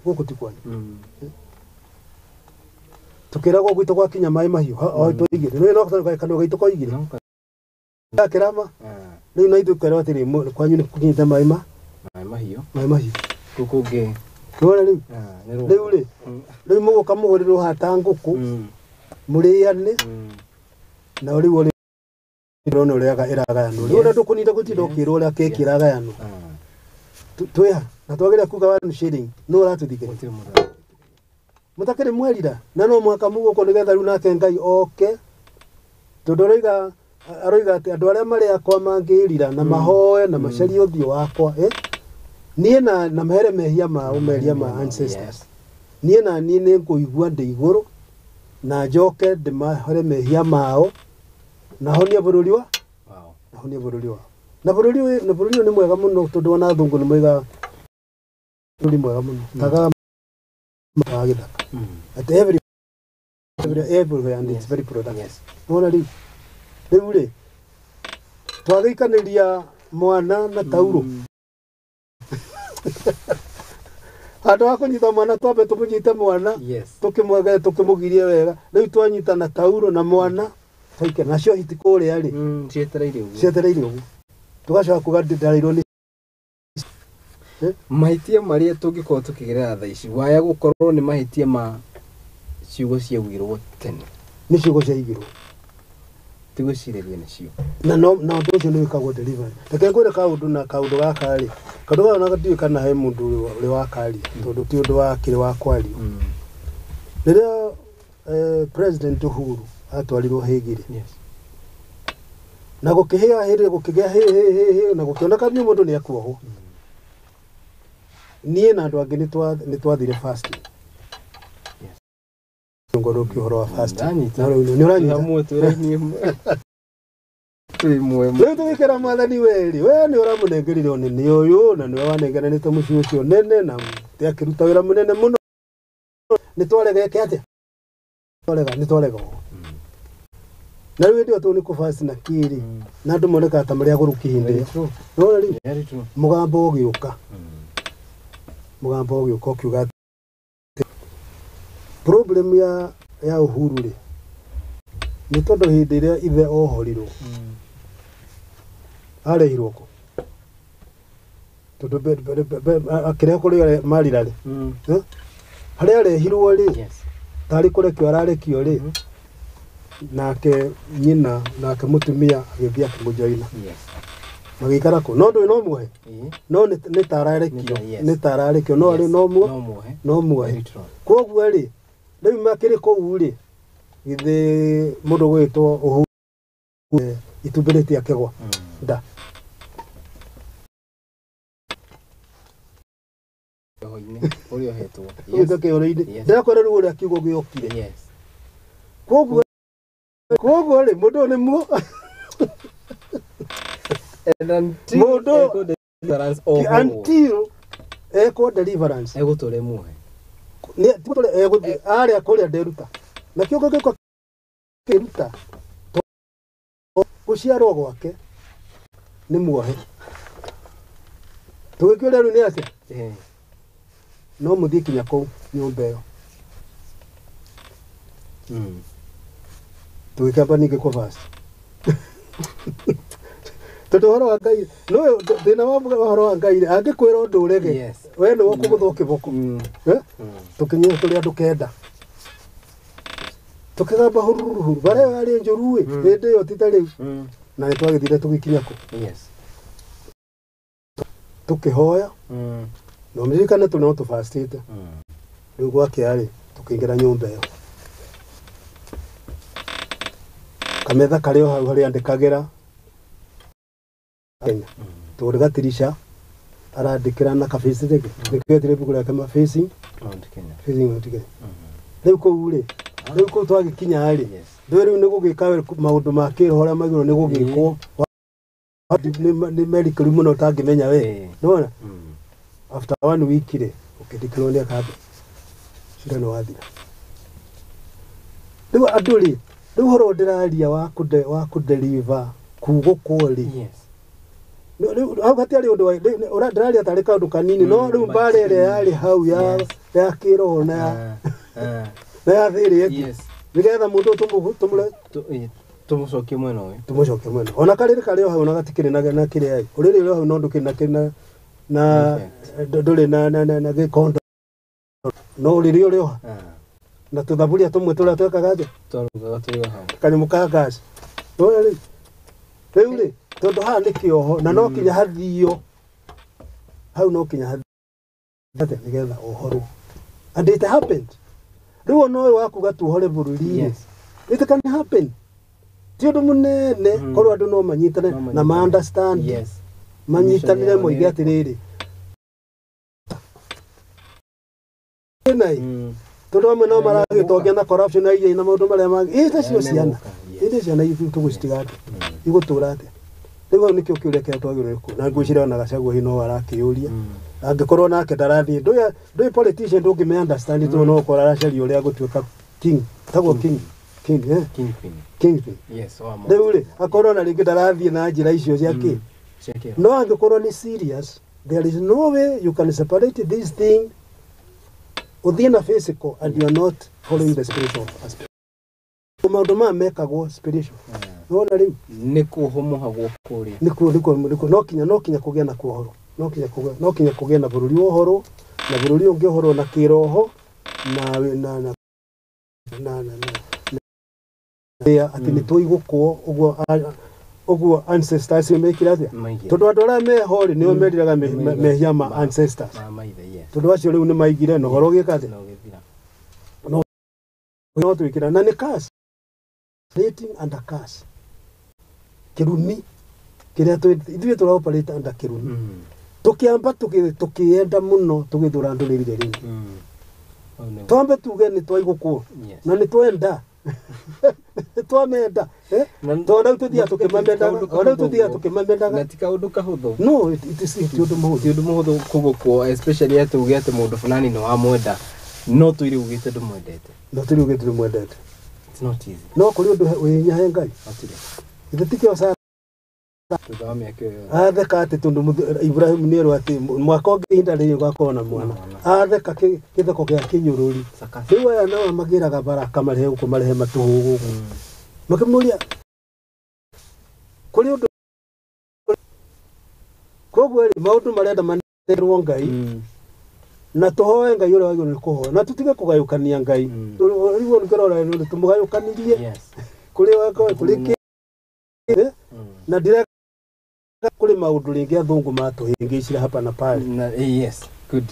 gũkũ ti kwanyu. Tukĩragwo gwitũ gwakinya maĩ mahiũ o tũigire rĩu no kanua gaitũ koigire No, ka- gakĩrama. Rĩu na ithuĩ tũkerwo atĩrĩ, kwanyu nĩ kũkinyĩte maĩ ma maĩ mahiũ. Maĩ mahiũ. Kũu kũngĩ. Nĩwona rĩu? Nĩ rũũĩ. Rĩu rĩ, rĩu mũgũka mũgũrĩrwo hata ngũkũ, mũrĩane, na rĩu ũrĩ ndĩrona ũrĩa ĩragayanwo rĩu, ona ndũkũninda gũtinda ũkĩrwo ũrĩa keki ĩragayanwo. Twĩha na twagĩrĩra kuga one shilling nũ ũratũthikĩrĩria? Gũtirĩ mũndũ ũratũthikĩrĩria. Mũtakĩrĩ mwerira na no mũhaka mũgũkũ nĩgetha rĩu nake Ngai oke, tondũ aroiga atĩ andũ arĩa marĩ akwa mangĩrira na mahoe na macarie ũthiũ wakwa, niĩ na mehere mehia mao, mehia ma ancestors, niĩ na niĩ nĩ ngũigua ndĩ igũrũ na njoke ndĩmahere mehia mao na honie bũrũri wa na honie bũrũri wao. Na bũrũri ũyũ, na bũrũri ũyũ nĩ mwega mũno, tondũ ona athũngũ nĩ moigaga bũrũri mwega mũno tagaga wa gĩthaka at everywhere and it's very productive. Nĩwona rĩu rĩ, twagĩikanĩria mwana na tauro, handũ ha kũnyita mwana twambe tũmũnyite mwana, tũkĩmwege tũkĩmũgirie wega, rĩu twanyita na tauro na mwana twaikara nacio hiti kũrĩa rĩ. Cietereire ũguo. Cietereire ũguo, tũgacoka kuga ndarĩirwo nĩ Mahĩtia marĩa tũngĩkorwo tũkĩgerera thaa ici waya gũkorwo nĩ mahĩtia ma ciugo ciaugirwo tene. Nĩ ciugo ciaigirwo. Ti gwĩcirĩria nĩcio. Na no na ũndũ ũcio nĩ wĩkagwo delivery. Reke ngwĩre kaũndũ na kaũndũ gaka rĩ, kaũndũ gaka ona ndiũĩ kana he mũndũ ũrĩ wakaria, tondũ ti ũndũ wakĩrĩ wa kwario. Rĩrĩa President Uhuru atwarirwo Hague rĩ, Na gũkĩhĩa hĩrĩ gũkĩgĩa hĩ hĩ hĩ hĩ na gũkĩoneka biũ mũndũ nĩ ekuohwo. Niĩ na andũ angĩ nĩ twathire fasting. Yes. Ngorũki ũhoro wa fasting. Ndanyita. Na rĩu nĩ ũranyita. Hamwe twĩra-inĩ ĩmwe. Twĩ ĩmwe. Rĩu tũgĩkĩra mwathani werĩ, we nĩ ũramũnengerire ũnene ũyũ na nĩwe wanengeranĩte mũciĩ ũcio nene na akĩruta wĩra mũnene mũno. Nĩ twarega eke atĩa? Twarega, nĩ twarega ũguo. Na rĩu hĩndĩ ĩyo tũũ nĩ kũfast na kĩrĩ na andũ monekaga ta marĩ agũrũki hĩndĩ Very ĩyo. true. Nĩwona rĩu Very true. mũgambo ũgĩũka. Mũgambo ũgĩũka ũkiuga atĩ problem ya Uhuru rĩ nĩ tondũ hĩndĩ ĩrĩa ithe ohorirwo arehirwo kũ tondũ akĩrehwo kũrĩa marira rĩ harĩa arehirwo rĩ Yes. tarĩ kũrekio ararekio rĩ nake nyina nake mũtumia agĩthiĩ akĩmũjoina. Yes. Magĩikara kũ no ndũĩ no muohe Ĩĩ. no nĩ ta ararekio Yes. nĩ ta ararekio no Yes. rĩ no muohe No muohe. no muohe. Very true. Koguo rĩ rĩu makĩrĩ kũu rĩ githĩ mũndũ gwĩtwo Uhuru itumbĩ rĩtiakĩgwa nda. Kĩoho-inĩ ũrĩa ũhetwo. Ũgĩte kĩoro-inĩ. Yes. Ndĩrakwĩra rĩu ũrĩa kiugo gĩokire. Yes. Koguo rĩ mũndũ ũyũ nĩ muo And until Mũndũ- ekwo deliverance oho. until ekwo deliverance. Egũtũra ĩmuohe. Nĩ tũtũre egũthiĩ arĩa kũrĩa nderuta. Na kiugo gĩũka kĩruta gũciarwo gwake nĩ muohe. Tũgĩkĩũria rĩu nĩ atĩa? Eh. No mũthiĩ kinya kũu nyũmba ĩyo. Tũgĩkĩamba ningĩ kũ fast. Tondũ ũhoro wa Ngai, no thĩna wa ũhoro wa Ngai rĩ, angĩkwĩra ũndũ ũrege, Yes. we nĩwe ũkũgũthwo kĩboko. Tũkinyire tũrĩ andũ kenda. Tũkĩgamba hururuhuru, bara ĩyo yarĩ njũru ĩ, hĩndĩ ĩyo ti ta rĩu. Na nĩ twagĩthire tũgĩkinya kũ. Yes. Tũkĩhoya, na ũririkane tũ no tũbastĩte. Rĩu gwakĩa rĩ, tũkĩingĩra nyũmba ĩyo. Kametha karĩ o hau harĩa andĩkagĩra Kenya. Tũrĩ gatirisha arandĩkĩra na kabĩci rĩngĩ. Nĩkĩo etire ibuku rĩake ma facing Mount Kenya. facing Mount Kenya. Rĩu kũu rĩ, rĩu kũu twagĩkinya rĩ, Yes. ndũĩ rĩu nĩ gũgĩka maũndũ ma kĩroho ũrĩa magĩrĩirwo nĩ gũgĩkwo. Nĩ merikĩru mũno ũtangĩmenya we. Nĩwona? After 1 week rĩ, ũkĩndĩkĩrwo nĩ akambe. Cira nĩ wathira. Rĩu andũ rĩ, rĩu ũhoro ndĩraria wa kũdeliver kugũkwo rĩ. Yes. Rĩu hau hatiarĩ ũndũ ndĩraria tarĩ kaũndũ kanini no rĩu mbara ĩrĩa yarĩ hau ya kĩroho na ya thĩ ĩrĩa ĩngĩ. Yes. Nĩgetha mũndũ Tũmũcokie mwena ũyũ. Tũmũcokie mwena. Ona karĩrĩ karĩ o hau na gatikĩrĩ na kĩrĩa ĩ. Ũrĩrĩ ũrĩ o hau no ndũkĩrĩ na kĩrĩ na ndũrĩ na gĩkondo. No ũrĩrĩ ũrĩ o hau. Na tũthaburia tũmwe tũrĩa twekaga atĩa? Twarugaga tũrĩ o hau. Kanyamũ ka gas. Nĩwona rĩu? Rĩu rĩ, tondũ haha nĩ kĩoho na no kinya hathio. Hau no kinya hathio atĩa nĩgetha ũhorwo. And it happened. Rĩu ona ũyũ wa kuga tuohore bũrũri-rĩ, Yes. it can happen. Ti ũndũ mũnene korwo andũ no manyitane na ma understand. Yes. Manyitanĩre moige atĩrĩrĩ. Ĩna tondũ amwe no maragĩtongia na corruption na iria na maũndũ marĩa mangĩ. Ĩ tacio ciana. Ĩ ciana ithuĩ tũgũcitiga atĩa? Igũtũra atĩa? Rĩu hau nĩkĩo kĩũria kĩrĩa twagĩrĩirwo nĩ na ngwĩciria ona Gachagua hihi no arakĩũria. Angĩkorwo nake ndarathiĩ, ndũĩ politician ndũngĩme understand tondũ no ũkorwo aracaria ũrĩa agũtuĩka king. Tagwo king. King, eh? Kingpin. Kingpin. Yes, wa mo. Rĩu rĩ, akorwo na rĩngĩ ndarathiĩ na njĩra icio cia kĩ. Cia kĩ. No angĩkorwo nĩ serious, there is no way you can separate this thing ũthiĩ na physical and you are not following the spiritual aspect. Maũndũ maya mekagwo spiritual. Nĩwona rĩu? Nĩ kuohwo kũrĩa. Nĩkuo no kinya kũgĩa na kuohorwo. No kinya kũgĩa na bũrũri wohorwo, na bũrũri ũngĩ ũhorwo na kĩroho na na na na na na atĩ nĩ tũigũkwo ũguo ũguo ancestors mekire atĩa? Tondũ andũ arĩa meho rĩ nĩo meriraga mehia ma ancestors. Tondũ acio rĩu nĩ maigire na ũhoro ũgĩka atĩa? No twĩkĩra na nĩ curse. Rating and a curse. Kĩrumi kĩrĩa ithuĩ tũra operate under kĩrumi. Tũkĩamba tũkĩenda mũno tũgĩthũra andũ rĩrĩ rĩngĩ. Twambe tuge nĩ twaigũkwo na nĩ twenda twamenda tondũ rĩu tũthiaga tũkĩmamendaga, rĩu tũthiaga tũkĩmamendaga. Na ti kaũndũ kahũthũ. No it is ti ũndũ mũhũthũ. Ti ũndũ mũhũthũ kũgũkwo, especially atĩ uge atĩ mũndũ fulani nĩ wamwenda no tũire ugĩte ndũmwendete. No tũire ugĩte ndũmwendete. It's not easy. No kũrĩ ũndũ wĩ hinya he Ngai. Hatirĩ. Ithe ti kĩo Sara thutha wa mĩaka ĩyo yothe. Atheka atĩ tondũ Ibrahim nĩ erwo atĩ mwaka ũngĩ ihinda rĩrĩ ũgakorwo na mwana. Atheka gĩtheko gĩa kĩnyũrũri. Rĩu aya nao magĩraga baraka marehe gũkũ, marehe matũhũ gũkũ. Makĩmũria kũrĩ ũndũ. Koguo rĩ maũndũ marenda manerwo Ngai na tũhoe Ngai ũrĩa wagĩrĩirwo nĩ kũhoya na tũtige kũgayũkania Ngai. Rĩu ũngĩrora nĩ tũmũgayũkanirie kũrĩ wakwa kũrĩ kĩ na ndire kũrĩ maũndũ rĩngĩ athũngũ matũhĩngĩcire hapa na pale. Yes, good.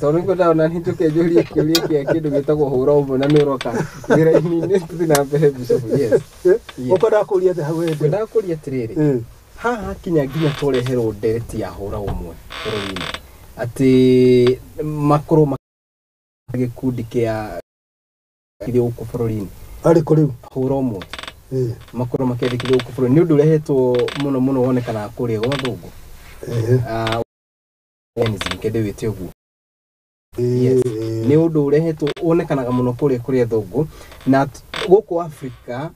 Tondũ nĩngwenda ona niĩ njũke njũrie kĩũria kĩa kĩndũ gĩtagwo hũra ũmwe na nĩ ũroka wĩra-inĩ tũthiĩ na mbere Bishop. Yes. Ũkwendaga kũria atĩa hau hĩndĩ? Ngwendaga kũria atĩrĩrĩ, haha kinya nginya tũreherwo ndereti ya hũra ũmwe bũrũri-inĩ atĩ makorwo gĩkundi kĩa kĩrĩa gũkũ bũrũri-inĩ. Arĩ kũ rĩu? Hũra ũmwe. Makorwo makĩandĩkithio gũkũ bũrũri-inĩ nĩ ũndũ ũrehetwo mũno mũno wonekanaga kũrĩa gwa thũngũ. Kĩndũ wĩte ũguo. Yes. Nĩ ũndũ ũrehetwo wonekanaga mũno kũrĩa kũrĩa thũngũ na gũkũ Afrika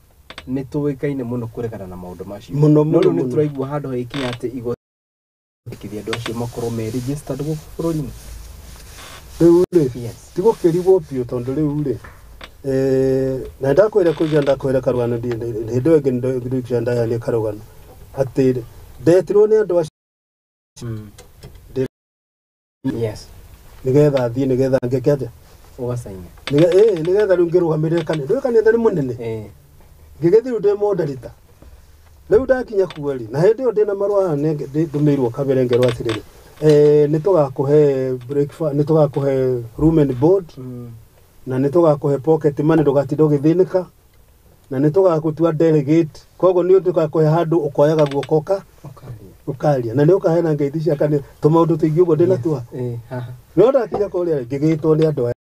nĩ tũĩkaine mũno kũregana na maũndũ macio. Mũno No rĩu mũno. nĩ tũraigua handũ hagĩkinya atĩ igoti andũ acio makorwo me registered gũkũ bũrũri-inĩ. Rĩu rĩ ti gũkĩrigwo biũ tondũ rĩu rĩ na ndakwĩra kũiga ndakwĩra karũgano hĩndĩ ĩyo ĩngĩ ndĩrĩa ndayania karũgano atĩ ndetirwo nĩ andũ acio. Yes. Nĩgetha thiĩ nĩgetha ngĩke atĩa? Ũgacaina. Nĩgetha rĩu ngĩrũgamĩrĩre kanitha. Rĩu kanitha nĩ mũnene. Ngĩgĩthiĩ rĩu ndĩ moderator. Rĩu ndakinya kuo rĩ, na hĩndĩ ĩyo ndĩna marũa haha ndũmĩirwo kabere ngerwo atĩrĩrĩ, nĩ tũgakũhe breakfast, nĩ tũgakũhe room and board, na nĩ tũgakũhe pocket money ndũgatinda ũgĩthĩnĩka, na nĩ tũgagũtua delegate. Koguo nĩ tũgakũhe handũ ũkoyaga guoko ũkaria na nĩ ũkaheana ngeithi cia kanitha tũmaũndũ tũingĩ ũguo ndĩnatua. No ndakinya kũrĩa ngĩgĩtwo nĩ andũ aya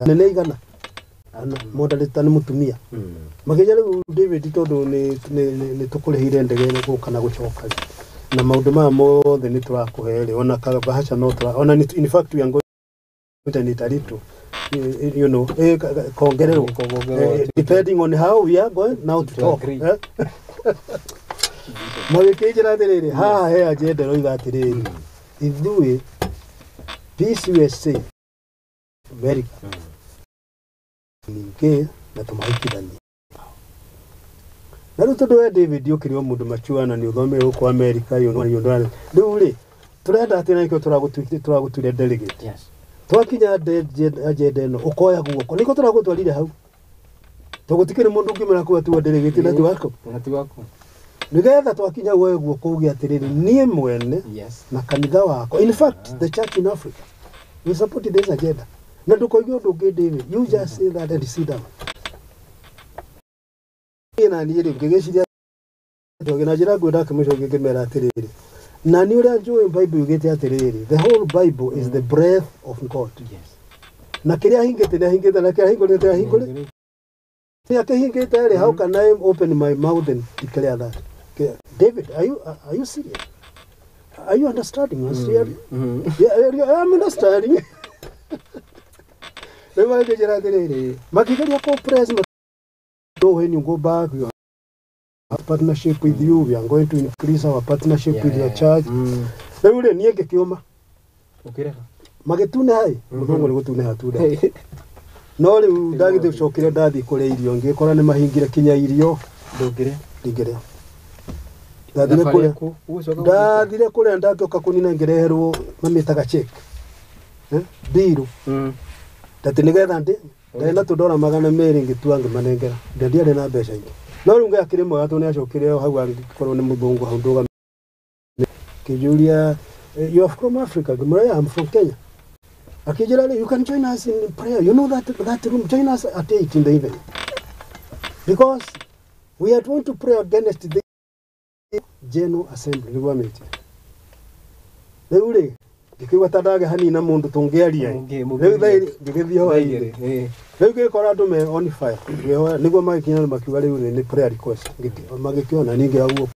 nene igana ana moderator nĩ mũtumia. Makĩnjĩra rĩu David tondũ nĩ tũkũrĩhĩire ndege gũka na gũcoka na maũndũ maya mothe nĩ tũrakũhe rĩ, ona kabahaca no tũra ona in fact we are going to need a little, you know, kongererwo depending on how we are going now to talk. Magĩkĩnjĩra atĩrĩrĩ, haha he agenda ĩroiga atĩrĩrĩ, ithuĩ PCUSA America ningĩ na tũmahikithanie. Na rĩu tondũ we David ũkĩrĩ o mũndũ mature na nĩ ũthomire gũkũ America, rĩu rĩ tũrenda atĩ na nĩkĩo tũragũtuire delegate. Twakinya agenda ĩno ũkoya guoko nĩkĩo tũragũtwarire hau tondũ gũtikĩrĩ mũndũ ũngĩmera kũu atuo delegate na ti waku. Nĩgetha twakinya woe guoko uge atĩrĩrĩ niĩ mwene na kanitha wakwa. In fact the church in Africa we support this agenda. Na ndũkoige ũndũ ũngĩ David, you just say that and sit down. Na niĩ rĩ ngĩgĩciria na njĩra ngwenda kĩmũcokia ngĩmera atĩrĩrĩ, na nĩ ũrĩa njũĩ Bible yugĩte atĩrĩrĩ, the whole Bible is the breath of God. Na kĩrĩa hingĩte nĩ ahingĩte, na kĩrĩa hingũrĩte ahingũrĩte. Nĩ akĩhingĩte rĩ, how can I open my mouth and declare that? David, are you serious? Are you understanding us really? Yeah, I'm understanding. Rĩu magĩnjĩra atĩrĩrĩ, makĩgeria kũ press no when you go back, we have partnership with you, we are going to increase our partnership with your church. Rĩu rĩ niĩ ngĩkĩũma. Ũkĩrega. Magĩtune hai, mũthũngũ nĩ gũtune hatunda. No rĩu ndagĩcokire ndathiĩ kũrĩa irio ngĩkora nĩ mahingire kinya irio. Ndũngĩrĩa? Ndingĩrĩa. Ndathire kũrĩa ndakĩũka kũnina ngĩreherwo mamĩtaga check. Mbiru. Atĩ nĩgetha ndĩ ndarĩ na tũndora 200 ngĩtua ngĩmanengera. Ndiarĩ na mbeca ingĩ. No rĩu Ngai akĩrĩ mwega tondũ nĩacokire o hau angĩkorwo nĩ mũthũngũ hau ndũgamĩte. Kĩnjũria, you are from Africa? Ngĩmwĩra, I'm from Kenya. Akĩnjĩra, you can join us in prayer. You know that room, join us at 8 in the evening. Because we are going to pray against this. General Assembly nĩguo amĩtire. Rĩu rĩ ngĩkĩigua ta ndage hanini na mũndũ tũngĩaria rĩu thaa ngĩgĩthiĩ hwaĩ-inĩ. Rĩu ngĩgĩkora andũ me on fire ngĩhoya nĩguo magĩkinya makiuga rĩu nĩ prayer request. Magĩkĩona ningĩ hau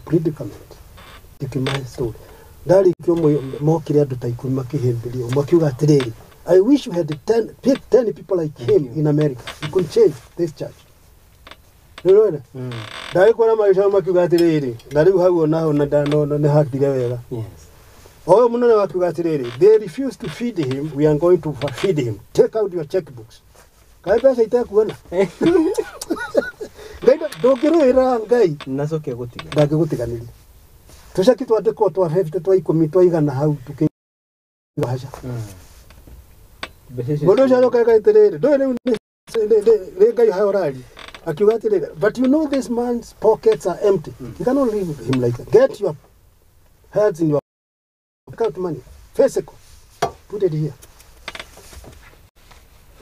predicament ngĩkĩmahe story. Ndarĩkia ũmwe mokire andũ ta 10 makĩhĩmbĩria ũmwe akiuga atĩrĩrĩ, I wish you had 10 people like him in America. You could change this church. Nĩũrona? Ndagĩkora magĩcoka makiuga atĩrĩrĩ, na rĩu hau onaho na nĩ hathire wega. Yes. Oyo mũnene wakiuga atĩrĩrĩ, they refuse to feed him, we are going to feed him. Take out your checkbooks. Kaĩ mbeca itekuona? Ngai ndũngĩrũĩra Ngai. Nacoke gũtiga. Ndangĩgũtiganĩria. Tũceki twandĩkwo twa 50 twa 10 twa igana hau tũkĩhaca. Mũndũ ũcio acoka eka atĩrĩrĩ, ndũĩ rĩu nĩ Ngai hayo ũraria. Akiuga atĩrĩrĩ, but you know this man's pockets are empty. You cannot leave him like that. Get your hands in your account money. Physical. Put it here.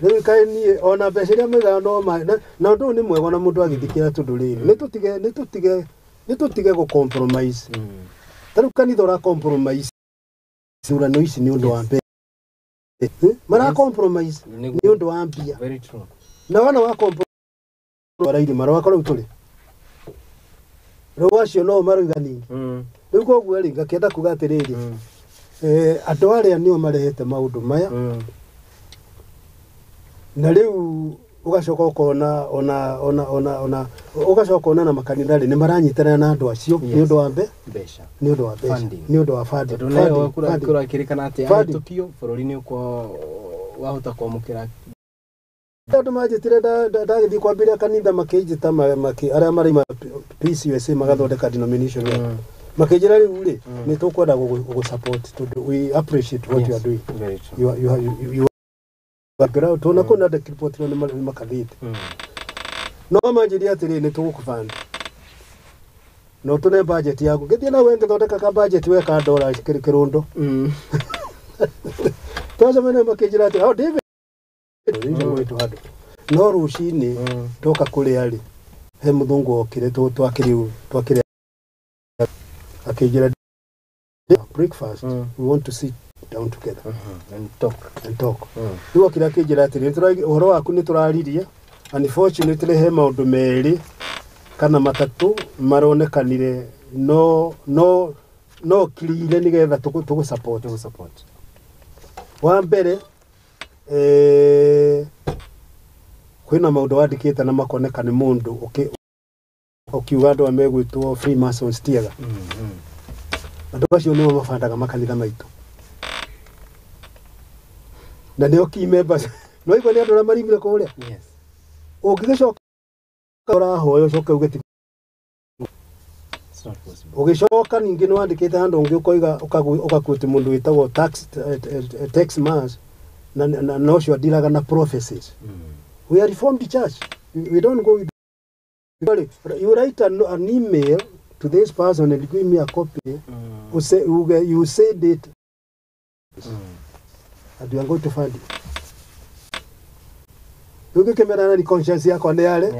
Rĩu kaĩ niĩ ona mbeca iria maigaga no ma na ũndũ ũyũ nĩ mwega ona mũndũ agĩthikĩra tondũ rĩrĩ nĩ tũtige gũ compromise. Ta rĩu kanitha ũra compromise ithurano ici nĩ ũndũ wa mbeca. Mara compromise nĩ ũndũ wa mbia. Very true. Na wana wa compromise barairima rwakwa rĩu tũrĩ. Rĩu acio no maroiga ningĩ. Rĩu koguo rĩ ngakĩenda kuga atĩrĩrĩ, andũ arĩa nĩo marehete maũndũ maya. Na rĩu ũgacoka ũkona ona ona ona ona ũgacoka ũkona na makanitha rĩ nĩ maranyitanĩra na andũ acio nĩ ũndũ wa mbeca, nĩ ũndũ wa mbeca, nĩ ũndũ wa funding. Tondũ nayo kũrakĩrĩkana atĩ ahĩtũkio bũrũri nĩ wahota kwamũkĩra. Andũ manjĩtire ndagĩthiĩ kwambĩrĩria kanitha makĩnjĩta arĩa maraima PCUSA magathondeka denomination yao. Makĩnjĩra rĩu rĩ nĩ tũkwenda gũgũ support tondũ we appreciate what you are doing. Very true. You are tona kũna ndakiripotirwo nĩ makathĩte. No manjĩrire atĩrĩ nĩ tũgũkũbanda. No tũne budget yaku. Ngĩthiĩ na we ngĩthondeka ka budget we ka ndora kĩrũndo. Twacemania makĩnjĩra atĩ, oh David, handũ. No rũcinĩ ndoka kũrĩa rĩ he mũthũngũ okire twakĩrĩ akĩnjĩra breakfast, we want to sit down together and talk. And talk. Rĩu okire akĩnjĩra atĩrĩ, ũhoro waku nĩ tũraririe, unfortunately he maũndũ merĩ kana matatũ maronekanire no no no kirire nĩgetha tũgũ support. Tũgũ support. Wa mbere kwĩna maũndũ wandĩkĩte na makoneka nĩ mũndũ ũkiuga andũ aya megwĩtwo Freemasons tiega. Andũ acio nĩo mabandaga makanitha maitũ. Na nĩo key members. No igua nĩ andũ arĩa marimire kũrĩa? Yes. Ũngĩgĩcoka ũrahoya ũcoke uge ti. It's not possible. Ũgĩcoka ningĩ nĩ wandĩkĩte handũ ũngĩ ũkoiga ũgaquote mũndũ wĩtagwo tax mass na na ũcio andiraga na prophecies. We are reformed church. We don't go with. You write an email to this person and give me a copy. You said it, and we are going to find it. Ũgĩkĩmera na conscience yakwa nĩ yarĩ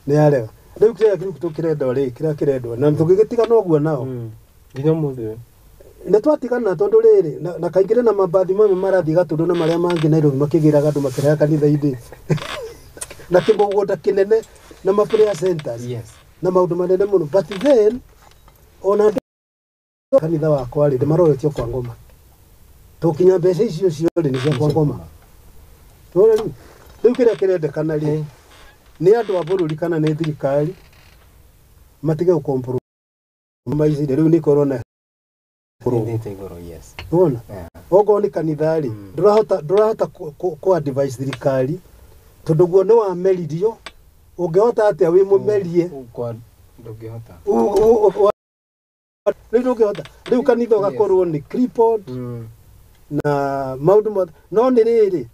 nĩ yarega. Rĩu kĩrĩa kĩrendwo rĩ kĩrĩa kĩrendwo na tũgĩgĩtigana ũguo nao nginya ũmũthĩ nĩ twatigana tondũ rĩrĩ na kaingĩ na mabathi mamwe marathiĩ Gatũndũ na marĩa mangĩ Nairobi makĩgĩraga andũ makĩreha kanitha-inĩ na kĩmũgũnda kĩnene na ma prayer centers. Yes. Na maũndũ manene mũno, but then ona kanitha wakwa rĩ ndĩmaroretio kwa ngoma tũkinya mbeca icio ciothe nĩ cia kwa ngoma. Rĩu rĩu kĩrĩa kĩrendekana rĩ nĩ andũ a bũrũri kana nĩ thirikari matige gũ-compromise. Rĩu nĩ corona Yes. Wona? Okorwo nĩ kanitha rĩ ndũrahota kũ advise thirikari tondũ guo nĩ wameririo. Ũngĩhota atĩa wĩ mũmerie? Ndũngĩhota. Rĩu ndũngĩhota. Rĩu kanitha ũgakorwo nĩ crippled na maũndũ mothe. No nĩ rĩrĩ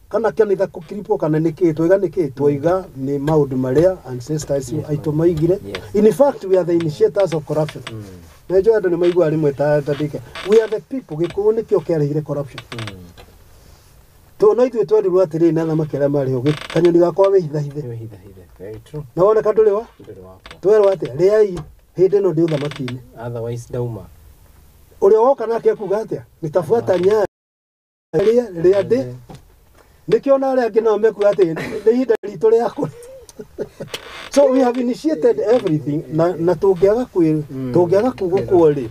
kana kanitha kũ-cripple kana nĩ kĩ twaiga nĩ kĩ twaiga nĩ maũndũ marĩa ancestors aitũ maigire. In fact we are the initiators of corruption. Na njũĩ andũ nĩ maiguaga rĩmwe ta ndĩke. We are the people. Gĩkũyũ nĩkĩo kĩarehire corruption. To no ithuĩ twerirwo atĩrĩrĩ na athamaki arĩa marĩ ho, kanyoni gakwa wĩhithahithe. Wĩhithahithe. Very true. Na woneka ndũrĩ wa? Ndũrĩ wakwa. Twerwo atĩa? Rĩai hĩndĩ ĩno ndĩ ũthamaki-inĩ. Otherwise ndauma. Ũrĩa woka nake ekuga atĩa? Nitafuata nyayo rĩa rĩa ndĩ. Nĩkĩo na arĩa angĩ nao mekuga atĩ nĩ ihinda ritũ rĩa kũrĩa. So we have initiated everything na tũngĩaga kwĩ tũngĩaga kugũkwo rĩ,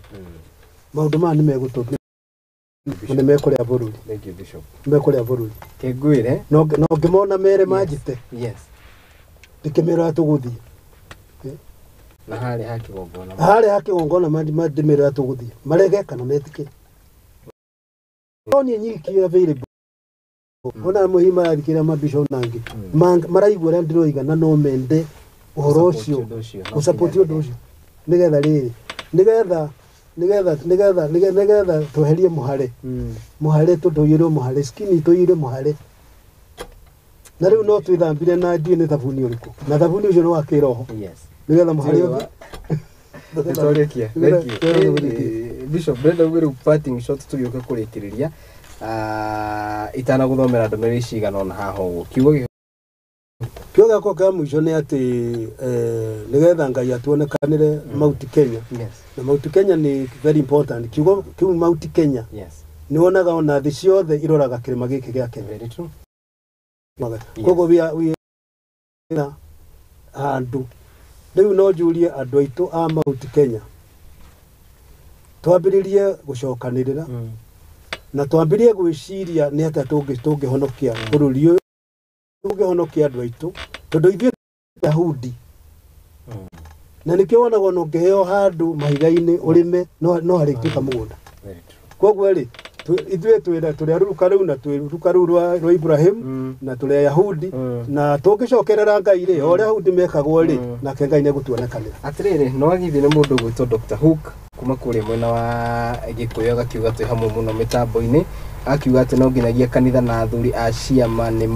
maũndũ maya nĩ megũtũ nĩ mekũrĩa bũrũri. Thank you, Bishop. Nĩ mekũrĩa bũrũri. Kengwĩre. No ngĩmona mere manjĩte. Yes. Ndĩkĩmera tũgũthiĩ. Na harĩa ha kĩgongona. Harĩa ha kĩgongona ndĩmera tũgũthiĩ. Marege kana metĩkĩre. No niĩ nyiki available. Ona mũhihi marathikĩrĩria mabishop nangĩ. Maraigua ũrĩa ndĩroiga na no mende ũhoro ũcio. Gũsupport ũndũ ũcio. Nĩgetha rĩrĩ, nĩgetha tweherie mũhare. Mũhare tũndũiyũrwo mũhare, skin itũ mũhare. Na rĩu no twĩthambire na ndiũĩ nĩ thabuni ũrĩkũ. Na thabuni ũcio nĩ wa kĩroho. Yes. Nĩgetha mũhare ũthire. Nĩtwarĩkia. Thank you. Bishop, ndĩrenda uge rĩu parting shot tũgĩũka kũrĩkĩrĩria. Itanagũthomera ndũmĩrĩri cigana ũna haha ũguo. Kiugo Kiugo gĩakwa kĩa mũico nĩ atĩ nĩgetha Ngai atuonekanĩre Mount Kenya. Yes. Na Mount Kenya nĩ very important. Kiugo kĩu Mount Kenya. Yes. Nĩ wonaga ona thĩ ciothe iroraga kĩrĩma gĩkĩ gĩa Kenya. Very true. Koguo we na handũ. Rĩu no njũrie andũ aitũ a Mount Kenya. Twambĩrĩrie gũcokanĩrĩra. Na twambĩrĩrie gwĩciria nĩ atĩa tũngĩhonokia bũrũri ũyũ, tũngĩhonokia andũ aitũ, tondũ ithuĩ Yahudi. Na nĩkĩo wonaga ona ũngĩheo handũ mahiga-inĩ ũrĩme no harĩtuĩka mũgũnda. Very true. Koguo rĩ, ithuĩ tũrĩ a rũruka rũu na twĩ rũruka rũu rwa Ibrahim na tũrĩ Ayahudi na tũngĩcokerera Ngai rĩ, o ũrĩa Ayahudi mekagwo rĩ, nake Ngai nĩegũtuonekanĩra. Atĩrĩrĩ, no wagithio nĩ mũndũ ũgwĩtwo Dr. Hook kuma kũrĩa mwena wa Gĩkũyũ agakiuga twĩ hamwe mũno mĩtambo-inĩ, akiuga atĩ no nginyagia kanitha na athuri a ciama nĩ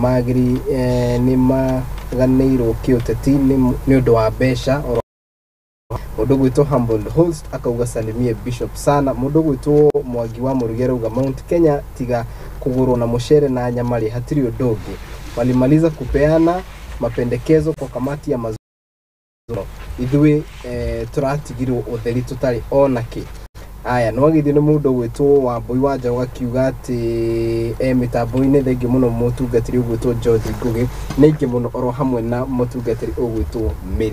maganĩirwo kĩũteti nĩ ũndũ wa mbeca. Mũndũ ũgwĩtwo Humble Host akauga salimie Bishop sana. Mũndũ ũgwĩtwo Mwangi wa Mũrugi arauga Mount Kenya tiga kũgũrwo na mũcere na nyama rĩ hatirĩ ũndũ ũngĩ. Walimaliza kupeana mapendekezo kwa kamati ya mazungumzo. Ithuĩ tũratigirwo ũtheri tũtarĩ ona kĩ. Aya, no agithio nĩ mũndũ ũgwĩtwo Wambui wa Njaũ akiuga atĩ mĩtambo-inĩ thengiũ mũno mũtungatĩri ũgwĩtwo George Ngugi, nĩ aingĩ mũno oro hamwe na mũtungatĩri ũgwĩtwo Mary.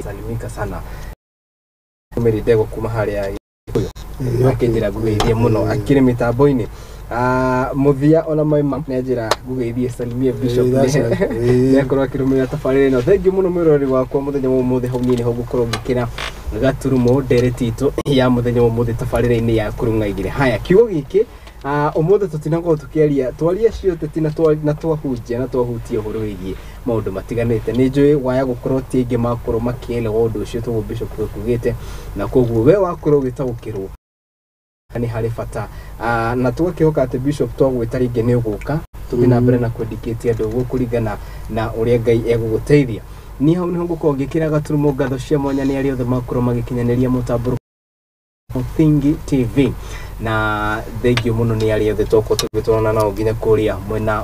Salimika sana Mary Ndegwa kuma harĩa Gĩkũyũ akĩnjĩra ngũgeithie mũno akĩrĩ mĩtambo-inĩ. Mũthia ona maima nĩ anjĩra ngũgeithie salimie Bishop nĩ akorwo akĩrũmĩrĩra tabarĩra ĩno. Thengiũ mũno mwĩroreri wakwa mũthenya wa ũmũthĩ, hau niĩ nĩho ngũkorwo ngĩkĩra gaturumo ndereti itũ ya mũthenya wa ũmũthĩ tabarĩra-inĩ ya Kũrũng'a Igĩrĩ. Haya, kiugo gĩkĩ ũmũthĩ tũtinakorwo tũkĩaria twaria ciũteti na twahunjia na twahutia ũhoro wĩgiĩ maũndũ matiganĩte. Nĩ njũĩ waya gũkorwo ti aingĩ makorwo makĩelewa ũndũ ũcio tũguo Bishop ekugĩte, na koguo we wakorwo ũgĩtaũkĩrwo nĩ harĩ bata. Na tũgakĩhoka atĩ Bishop twagwĩta rĩngĩ nĩ ũgũka tũthiĩ na mbere na kwendikĩtie andũ ũguo kũringana na ũrĩa Ngai egũgũteithia. Niĩ hau nĩho ngũkorwo ngĩkĩra gaturumo ngatho cia mwanya nĩ arĩa othe makorwo magĩkinyanĩria mũtambũrũko Thingi TV, na thengio mũno nĩ arĩa othe twakorwo tũgĩtwarana nao nginya kũrĩa mwena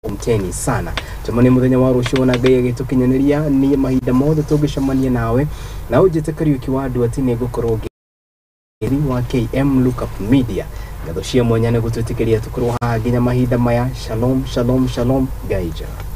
mteni sana. Tumane mũthenya wa rũciũ na Ngai agĩtũkinyanĩria niĩ mahinda mothe tũngĩcemania nawe, na ũnjĩte Kariũki wa andũ atĩ nĩngũkorwo ngĩri wa KM Lookup Media. Ngatho cia mwanya nĩ gũtwĩtĩkĩria tũkorwo haha nginya mahinda maya. Shalom, shalom, shalom. Ngai njega.